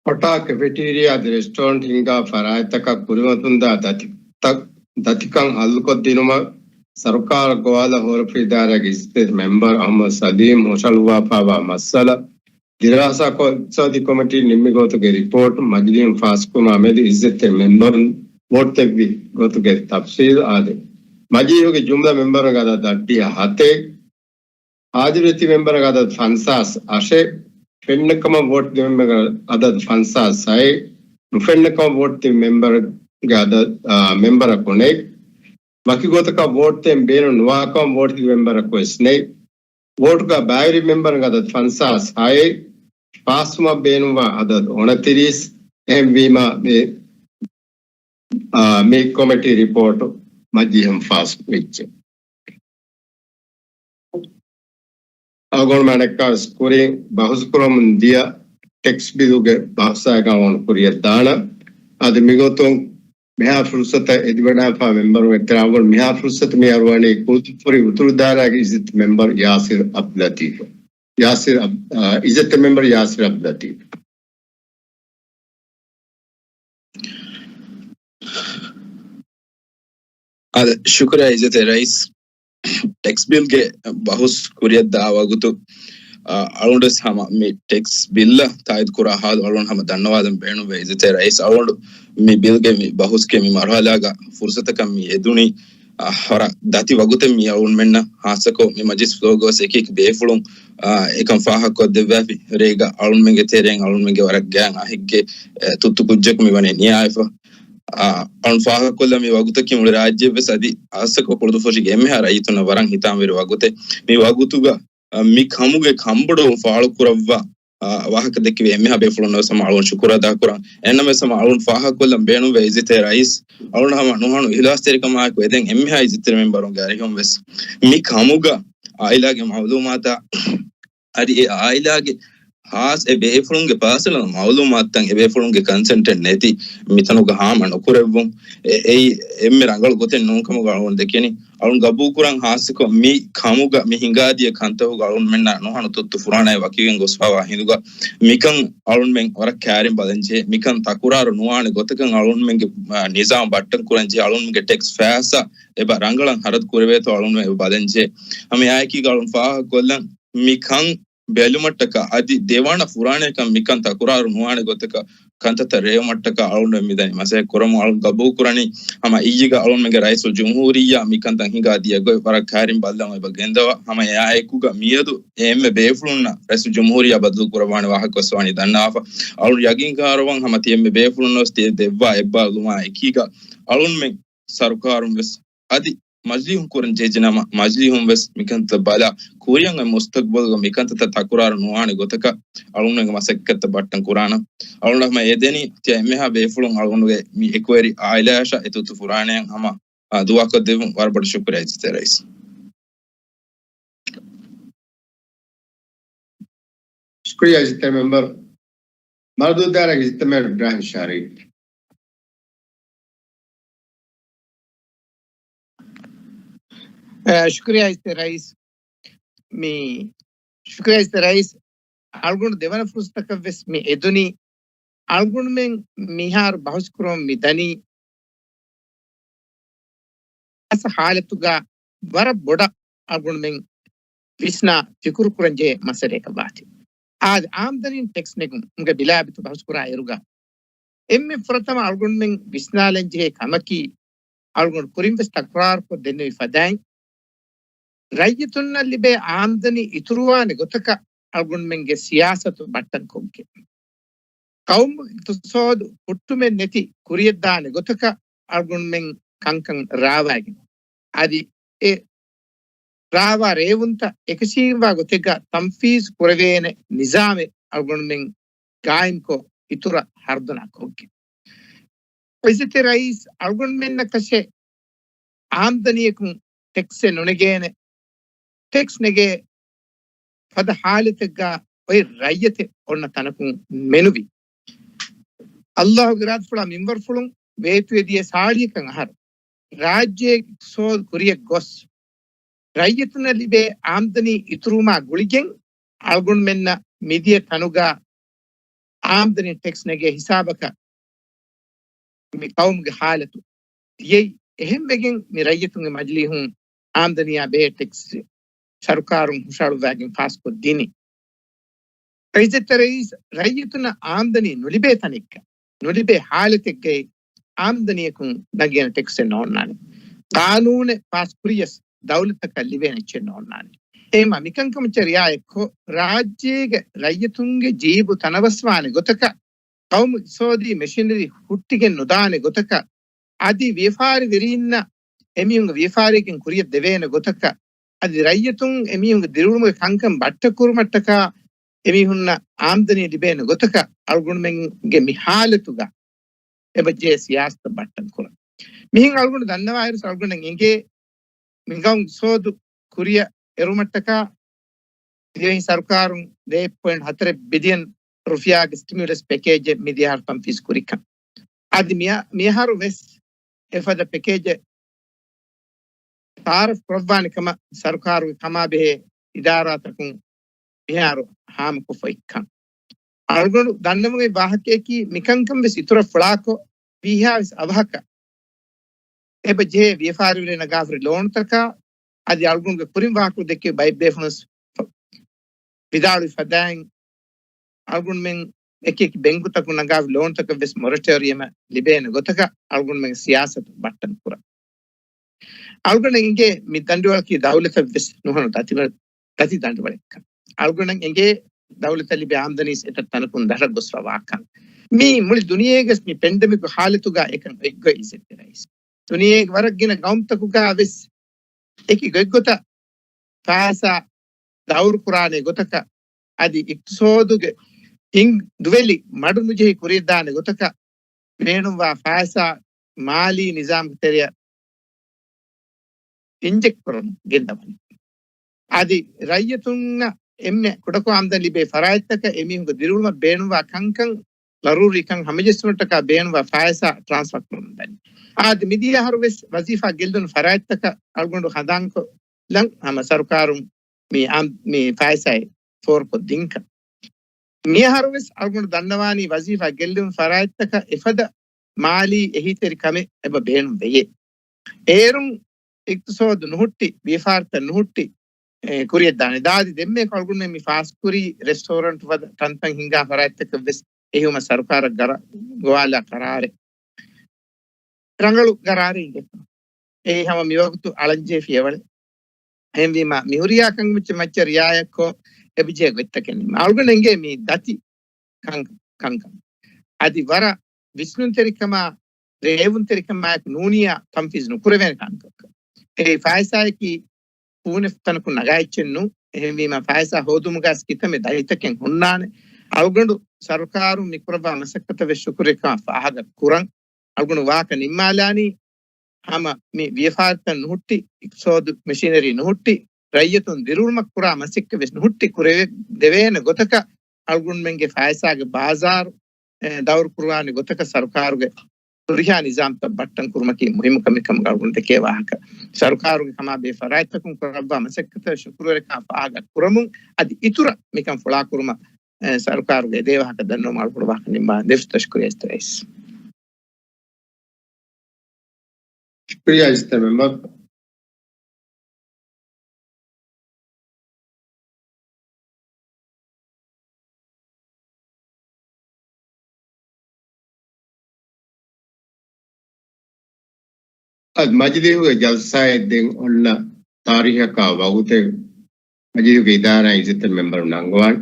ހޮޓާ، ކެފެޓީރިއާ އަދި ރެސްޓޯރެންޓް ހިންގާ ފަރާތްތަކަށް ކުރިމަތިވެދާ ދަތި-، ތަ-، ދަތިކަން ހައްލުކޮށްދިނުމަށް ސަރުކާރަށް ގޮވާލާ ހޯރަފުށި އިދާރާގެ އިއްޒަތްތެރި މެމްބަރު އަހްމަދު ސަލީމް ހުށަހަޅުއްވާފައިވާ މައްސަލަ ދިރާސާކޮށް، އިޤްތިޞާދީ ކޮމިޓީ ނިންމި ގޮތުގެ ރިޕޯޓު މަޖިލީހުން ފާސްކުރުމާ މެދު އިއްޒަތްތެރި މެމްބަރުން ވޯޓް ދެއްވި ގޮތުގެ ތަފްސީލް އާދެ. މަޖިލީހުގެ ޖުމްލަ މެމްބަރުންގެ އަދަދު ދަށްޑިހަ ހަތެއް، ހާޒިރުވެތި މެމްބަރުންގެ އަދަދު ފަންސާސް އަށެއް، ފެންނަކަމަށް ވޯޓް ދިނުމުގެ އަދަދު ފަންސާސް ހައެއް، ނުފެންނަކަމަށް ވޯޓް ދިން މެމްބަރުގެ އަދަދު، އާ، މެމްބަރަކު ނެތް. ވަކި ގޮތަކަށް ވޯޓް ދޭން ބޭނުން ނުވާކަމަށް ވޯޓް ދިން މެމްބަރަކު ވެސް ނެތް. ވޯޓުގަ ބައިވެރި މެމްބަރުންގެ އަދަދު ފަންސާސް ހައެއް، ފާސްވުމަށް ބޭނުންވާ އަދަދު އުނަތިރީސް. އެހެންވީމަ މި، އާ، މި ކޮމިޓީ ރިޕޯޓު މަޖިލީހުން ފާސް ވެއްޖެ. އަޅުގަނޑުމެން އަނެއްކާވެސް ކުރިން ބަހުސް ކުރަމުން ދިޔަ ޓެކްސް ބިލުގެ ބަހުސާއި ގައުމުން ކުރިއަށް ދާނަ. އަދި މިގޮތުން މިހާ ފުރުސަތަށް އެދިވަޑާފާ މެމްބަރުން އެތެރާވަން މިހާ ފުރުސަތު މި އަރުވަނީ ކުދުފުރި އުތުރުދާރާގެ އިއްޒަތް މެމްބަރު ޔާސިރު އަބްދުލްލަތީފަށް. ޔާސިރު އަބް-، އާ، އިއްޒަތް މެމްބަރު ޔާސިރު އަބްދުލްލަތީފް. އާދެ، ޝުކުރިއްޔާ އިއްޒަތް ރައީސް. ޓެކްސް ބިލްގެ ބަހުސް ކުރިއަށް ދާ ވަގުތު، އާ، އަޅުގަނޑުވެސް ހަމަ މި ޓެކްސް ބިލްއަށް ތާއީދު ކުރާ ހާލު އަޅުގަނޑު ހަމަ ދަންނަވާލަން ބޭނުންވޭ އިއްޒަތް ރައީސް. އަޅުގަނޑު މި ބިލްގެ މި ބަހުސްގެ މި މަރުހަލާގަ ފުރުސަތަކަށް މި އެދުނީ، އާ، ވަރަށް ދަތި ވަގުތެއް މި އަޅުގަނޑުމެންނަށް ހާއްސަކޮށް މި މަޖިލިސް ފްލޯގަ ވެސް އެކި އެކި ބޭފުޅުން، އާ، އެކަން ފާހަގަކޮށްދެއްވާފި. ރޭގަ އަޅުންމެންގެ ތެރެއިން އަޅުންމެންގެ ވަރަށް ގާތް އަހެއްގެ، އެ، ތުއްތު ކުއްޖަކު މި ވަނީ ނިޔާވެފަ. އާ، އަޅުން ފާހަގަކޮށްލަން މި ވަގުތަކީ މުޅި ރާއްޖެއެއްވެސް އަދި ހާއްސަކޮށް ކުޅުދުއްފުށީގެ އެންމެހާ ރައްޔިތުންނަށް ވަރަށް ހިތާމަވެރި ވަގުތެއް. މި ވަގުތުގަ، އާ، މި ކަމުގެ ކަންބޮޑުވުން ފާޅުކުރައްވާ، އާ، ވާހަކަ ދެއްކެވި އެންމެހާ ބޭފުޅުންނަށް ވެސް ހަމަ އަޅުން ޝުކުރު އަދާކުރަން. އެހެންނަމަވެސް ހަމަ އަޅުން ފާހަގަކޮށްލަން ބޭނުންވޭ އިއްޒަތް ރައީސް، އަޅުން ހަމަ ނުހަނު އިހްލާސްތެރިކަމާއެކު އެދެން އެންމެހާ އިއްޒަތްތެރި މެމްބަރުންގެ އަރިހުން ވެސް މި ކަމުގަ އާއިލާގެ މައުލޫމާތާ އަދި އެ އާއިލާގެ ހާސް އެ ބޭފުޅުންގެ ޕާސަނަލް މައުލޫމާތުތައް އެ ބޭފުޅުންގެ ކަންސެންޓެއް ނެތި މިތަނުގަ ހާމަ ނުކުރެއްވުން، އެ-، އެއީ އެންމެ ރަނގަޅު ގޮތެއް ނޫންކަމުގަ އަޅުން ދެކެނީ. އަޅުން ގަބޫލުކުރަން ހާއްސަކޮށް މި ކަމުގަ މި ހިނގާދިޔަ ކަންތަކުގަ އަޅުންމެންނަށް ނުހަނު ތުއްތު ފުރާނައެއް ވަކިވެގެން ގޮސްފައިވާ ހިނދުގަ މިކަން އަޅުންމެން ވަރަށް ކައިރިން ބަލަންޖެހޭ. މިކަން ތަކުރާރު ނުވާނެ ގޮތަކަށް އަޅުންމެންގެ، އާ، ނިޒާމް ބައްޓަން ކުރަންޖެހޭ. އަޅުންމެންގެ ޓެކްސް ފައިސާ އެބަ ރަނގަޅަށް ހަރަދު ކުރެވޭތޯ އަޅުން އެބަ ބަލަންޖެހޭ. ހަމަ އެއާއެކީގަ އަޅުން ފާހަގަކޮށްލަން މިކަން ބެލުމަށްޓަކާ އަދި ދެވަނަ ފުރާނައަކަށް މިކަން ތަކުރާރު ނުވާނެ ގޮތަކަށް ކަންތައްތައް ރޭވުމަށްޓަކާ އަޅުގަނޑު މިދަނީ މަސައްކަތް ކުރަމުން. އަޅުން ގަބޫލުކުރަނީ ހަމަ އިއްޔެގަ އަޅުންމެންގެ ރައީސުލް ޖުމްހޫރިއްޔާ މިކަންތައް ހިނގާ ދިޔަ ގޮތް ވަރަށް ކައިރިން ބައްލަވަން އެބަ ގެންދަވާ. ހަމަ އެއާއެކުގަ މިއަދު އެންމެ ބޭފުޅުންނަށް ރައީސުލް ޖުމްހޫރިއްޔާ ބަދަލު ކުރައްވާނެ ވާހަކަ ގޮސްވާނީ ދަންނަވާފަ. އަޅުން ޔަގީން ކައިރިވަން ހަމަ ތި އެންމެ ބޭފުޅުންނަށް ވެސް ތި ދެއްވާ އެއްބާ ލުމާ އެކީގަ އަޅުންމެން ސަރުކާރުން ވެސް އަދި މަޖިލީހުން ކުރަން ޖެހިއްޖެނަމަ، މަޖިލީހުން ވެސް މިކަންތައް ބަލާ ކުރިއަށް އޮތް މުސްތަގްބަލުގަ މިކަންތައްތައް ތަކުރާރު ނުވާނެ ގޮތަކަށް އަޅުގަނޑުގެ މަސައްކަތްތައް ބައްޓަން ކުރާނަން. އަޅުގަނޑަށް ހަމަ އެދެނީ ތިޔަ އެންމެހާ ބޭފުޅުން އަޅުގަނޑުގެ މި އެކުވެރި އާއިލާއަށް އެ ތުއްތު ފުރާނައަށް ހަމަ، އާ، ދުޢާކޮށްދެއްވުން. ވަރަށް ބޮޑަށް ޝުކުރިއްޔާ އިއްޒަތްތެރި ރައީސް. ޝުކުރިއްޔާ އިއްޒަތްތެރި މެމްބަރު. މަރުދޫދާރަ އިއްޒަތްތެރި މެމްބަރު އިބްރާހިމް ޝަރީފް. އަ، ޝުކުރިއްޔާ އިއްޒަތްތެރި ރައީސް. މި ޝުކުރިއްޔާ އިއްޒަތްތެރި ރައީސް، އަޅުގަނޑު ދެވަނަ ފުރުސަތަކަށް ވެސް މި އެދުނީ. އަޅުގަނޑުމެން މިހާރު ބަހުސް ކުރަމުން މި ދަނީ ހާއްސަ ހާލަތުގަ ވަރަށް ބޮޑަށް އަޅުގަނޑުމެން ވިސްނާ ފިކުރު ކުރަން ޖެހޭ މައްސަލައަކަށް ވާތީ. އާދެ، އާމްދަނީން ޓެކްސް ނެގުމުގެ ބިލާ ބިތު ބަހުސް ކުރާ އިރުގަ އެންމެ ފުރަތަމަ އަޅުގަނޑުމެން ވިސްނާލަން ޖެހޭ ކަމަކީ، އަޅުގަނޑު ކުރިން ވެސް ތަކުރާރުކޮށް ދެންނެވި ފަދައިން، ރައްޔިތުންނަށް ލިބޭ އާމްދަނީ އިތުރުވާނެ ގޮތަކަށް އަޅުގަނޑުމެންގެ ސިޔާސަތު ބައްޓަން ކޮށްގެން، ޤައުމު އިޤްތިޞާދު ހުއްޓުމެއް ނެތި ކުރިއަށްދާނެ ގޮތަކަށް އަޅުގަނޑުމެން ކަންކަން ރާވައިގެން، އަދި އެ ރާވާ ރޭވުންތައް އެކަށީގެންވާ ގޮތެއްގަ ތަންފީޒު ކުރެވޭނެ ނިޒާމެއް އަޅުގަނޑުމެން ގާއިމްކޮށް، އިތުރަށް ހަރުދަނާ ކޮށްގެން. އިއްޒަތްތެރި ރައީސް، އަޅުގަނޑުމެންނަކަށެއް އާމްދަނީއަކުން ޓެކްސެއް ނުނެގޭނެ، ޓެކްސް ނެގޭ ފަދަ ހާލަތެއްގަ އޮތް ރައްޔަތެއް އޮންނަ ތަނަކުން މެނުވީ. އައްލާހުގެ އިރާދަފުޅާ މިންވަރުފުޅުން ވޭތުވެދިޔަ ސާޅީކަން އަހަރު ރާއްޖޭގެ އިޤްތިޞާދު ކުރިއަށް ގޮސް، ރައްޔިތުންނަށް ލިބޭ އާމްދަނީ އިތުރުވުމާ ގުޅިގެން އަޅުގަނޑުމެންނަށް މިދިޔަ ތަނުގަ އާމްދަނީ ޓެކްސް ނެގޭ ހިސާބަކަށް މި ޤައުމުގެ ޙާލަތު ދިޔައީ. އެހެންވެގެން މި ރައްޔިތުންގެ މަޖިލީހުން އާމްދަނީއާ ބެހޭ ޓެކްސް ސަރުކާރުން ހުށަހަޅުއްވައިގެން ފާސްކޮށްދިނީ. ޢިއްޒަތްތެރި ރައީސް، ރައްޔިތުންނަށް އާމްދަނީ ނުލިބޭ ތަނެއްގަ، ނުލިބޭ ޙާލަތެއްގައި އާމްދަނީއަކުން ނަގޭނެ ޓެކްސެއް ނޯންނާނެ. ޤާނޫނެއް ފާސްކުރިޔަސް ދައުލަތަކަށް ލިބޭނެ އެއްޗެއް ނޯންނާނެ. އެހެންވީމަ މިކަންކަމަށް ރިޢާޔަތްކޮށް، ރާއްޖޭގެ ރައްޔިތުންގެ ޖީބު ތަނަވަސްވާނެ ގޮތަކަށް، ޤައުމު އިޤްތިޞާދީ މެޝިނަރީ ހުއްޓިގެން ނުދާނެ ގޮތަކަށް، އަދި ވިޔަފާރިވެރީންނަށް އެމީހުންގެ ވިޔަފާރީގެން ކުރިއަށް ދެވޭނެ ގޮތަކަށް، އަދި ރައްޔިތުން އެމީހުންގެ ދިރިއުޅުމުގެ ކަންކަން ބައްޓަން ކުރުމަށްޓަކާ އެމީހުންނަށް އާމްދަނީ ލިބޭނެ ގޮތަކަށް އަޅުގަނޑުމެންގެ މި ޙާލަތުގަ އެބަޖެހޭ ސިޔާސަތު ބައްޓަން ކުރަން. މިހެން އަޅުގަނޑު ދަންނަވާއިރު އަޅުގަނޑަށް އެނގޭ މި ޤައުމު އިޤްތިޞާދު ކުރިއަށް އެރުމަށްޓަކާ ދިވެހި ސަރުކާރުން ދެ ޕޮއިންޓް ހަތަރެއް ބިލިއަން ރުފިޔާގެ ސްޓިމިއުލަސް ޕެކޭޖެއް މިދިޔަހަރު ތަންފީޒު ކުރިކަން. އަދި މިއަ-، މިއަހަރު ވެސް އެފަދަ ޕެކޭޖެއް ތައާރަފް ކުރައްވާނެ ކަމަށް ސަރުކާރުގެ ކަމާބެހޭ އިދާރާތަކުން މިހާރު ހާމަކޮށްފައިކަން. އަޅުގަނޑު ދަންނަވަން ވާހަކައަކީ މިކަންކަން ވެސް އިތުރަށް ފުޅާކޮށް، ވީހާވެސް އަވަހަކަށް އެބަ ޖެހޭ ވިޔަފާރިވެރިން ނަގާފައި ލޯނުތަކާ އަދި އަޅުގަނޑުގެ ކުރިން ވާހަކަ ދެއްކި ބައެއް ބޭފުޅުން ވިދާޅުވި ފަދައިން، އަޅުގަނޑުމެން އެކި އެކި ބެންކުތަކުން ނަގާފައި ލޯނުތަކަށް ވެސް މޮރެޓޯރިއަމަށް ލިބޭނެ ގޮތަކަށް އަޅުގަނޑުމެން ސިޔާސަތު ބައްޓަން ކުރަން. އަޅުގަނޑަށް އެނގޭ މި ދަނޑިވަޅަކީ ދައުލަތަށް ވެސް ނުހަނު ދަތިވަ-، ދަތި ދަނޑިވަޅެއްކަން. އަޅުގަނޑަށް އެނގޭ ދައުލަތަށް ލިބޭ އާމްދަނީސް އެތައް ތަނަކުން ދަށަށް ގޮސްފަ ވާކަން. މީ މުޅި ދުނިޔޭގެ މި ޕެންޑެމިކް ހާލަތުގަ އެކަން އޮތްގޮތް އިއްޒަތްތެރި ރައީސް. ދުނިޔޭގެ ވަރަށް ގިނަ ގައުމުތަކުގަ ވެސް އެކި ގޮތްގޮތަށް ފައިސާ ދައުރު ކުރާނެ ގޮތަކަށް އަދި އިޤްތިޞާދުގެ ހިން ދުވެލި މަޑު ނުޖެހި ކުރިއަށްދާނެ ގޮތަކަށް ބޭނުންވާ ފައިސާ މާލީ ނިޒާމުގެ ތެރެއަށް އިންޖެކްޓް ކުރަމުން ގެންދަވަނީ. އަދި ރައްޔިތުންނަށް އެންމެ ކުޑަކޮށް އާމްދަނީ ލިބޭ ފަރާތްތަކަށް އެމީހުންގެ ދިރިއުޅުމަށް ބޭނުންވާ ކަންކަން ލަރޫރީކަން ހަމަޖެއްސުމަށްޓަކާ ބޭނުންވާ ފައިސާ ޓްރާންސްފާ ކުރަމުން ދަނީ. އާދެ، މިދިޔަ އަހަރު ވެސް ވަޒީފާ ގެއްލުނު ފަރާތްތަކަށް އަޅުގަނޑު ހަނދާންކޮށްލަން ހަމަ ސަރުކާރުން މި އާ-، މި ފައިސާއެއް ފޯރުކޮށްދިންކަން. މިއަހަރު ވެސް އަޅުގަނޑު ދަންނަވާނީ ވަޒީފާ ގެއްލުނު ފަރާތްތަކަށް އެފަދަ މާލީ އެހީތެރި ކަމެއް އެބަ ބޭނުން ވެޔޭ. އޭރުން އިޤްތިޞާދު ނުހުއްޓި، ވިޔަފާރިތައް ނުހުއްޓި، އެ، ކުރިއަށްދާނެ. ދާދި ދެންމެ އަޅުގަނޑުމެން މި ފާސްކުރީ ރެސްޓޯރެންޓް ފަދަ ތަންތަން ހިންގާ ފަރާތްތަކަށް ވެސް އެހީވުމަށް ސަރުކާރަށް ގަރ-، ގޮވާލާ ޤަރާރެއް. ރަނގަޅު ގަރާރެއް އިނގޭތޯ. އެއީ ހަމަ މިވަގުތު އަޅަންޖެހޭ ފިޔަވަޅެއް. އެހެންވީމާ، މިހުރިހާ ކަންކަމަށް މައްޗަށް ރިޢާޔަތްކޮށް، އެބަޖެހޭ ގޮތްތަކެއް ނިންމާ. އަޅުގަނޑަށް އެނގޭ މި ދަތި ކަން-، ކަންކަން. އަދި ވަރަށް ވިސްނުންތެރިކަމާ، ރޭވުންތެރިކަމާއެކު ނޫނިއްޔާ ތަންފީޒު ނުކުރެވޭނެ ކަންކަން. އެ ފައިސާއަކީ ކޫނެ ތަނަކުން ނަގާ އެއްޗެއް ނޫން. އެހެންވީމާ، ފައިސާ ހޯދުމުގަ ސްކިތަމެ ދަތިތަކެއް ހުންނާނެ. އަޅުގަނޑު ސަރުކާރުން މި ކުރައްވާ މަސައްކަތަށް ވެސް ޝުކުރުވެރިކަމާ ފާހަގަ ކުރަން. އަޅުގަނޑު ވާހަކަ ނިންމާލާނީ، ހަމަ މި ވިޔަފާރިތައް ނުހުއްޓި، އިޤްތިޞާދު މެޝިނަރީ ނުހުއްޓި، ރައްޔިތުން ދިރިއުޅުމަށް ކުރާ މަސައްކަތް ވެސް ނުހުއްޓި ކުރެވެ-، ދެވޭނެ ގޮތަކަށް އަޅުގަނޑުމެންގެ ފައިސާގެ ބާޒާރު، އެ، ދައުރު ކުރުވާނެ ގޮތަކަށް ސަރުކާރުގެ ހުރިހާ ނިޒާމްތައް ބައްޓަން ކުރުމަކީ މުހިއްމު ކަމެއް ކަމުގަ އަޅުގަނޑު ދެކޭ ވާހަކަ. ސަރުކާރުގެ ކަމާބެހޭ ފަރާތްތަކުން ކުރައްވާ މަސައްކަތަށް ޝުކުރުވެރިކަން ފާހަގަ ކުރަމުން އަދި އިތުރަށް މިކަން ފުޅާކުރުމަށް، އެ، ސަރުކާރުގެ އެދޭ ވާހަކަ ދަންނަވަމުން އަޅުގަނޑު ވާހަކަ ނިންމާ ދެފުށް ތަޝްކުރިޔާ އިސްތަ ރައީސް. ޝުކުރިޔާ އިސްތަ މެމްބަރު. އަދި މަޖިލީހުގެ ޖަލްސާއެއް ދެން އޮންނަ ތާރީހަކާ ވަގުތެއް މަޖިލީހުގެ އިދާރާ އިއްޒަތްތެރި މެމްބަރު ނަންގަވާން.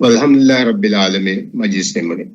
ވަލްޙަމްދުލިއްލާހި ރައްބިލް ޢާލަމީން، މަޖިލިސް ނިމުނީ.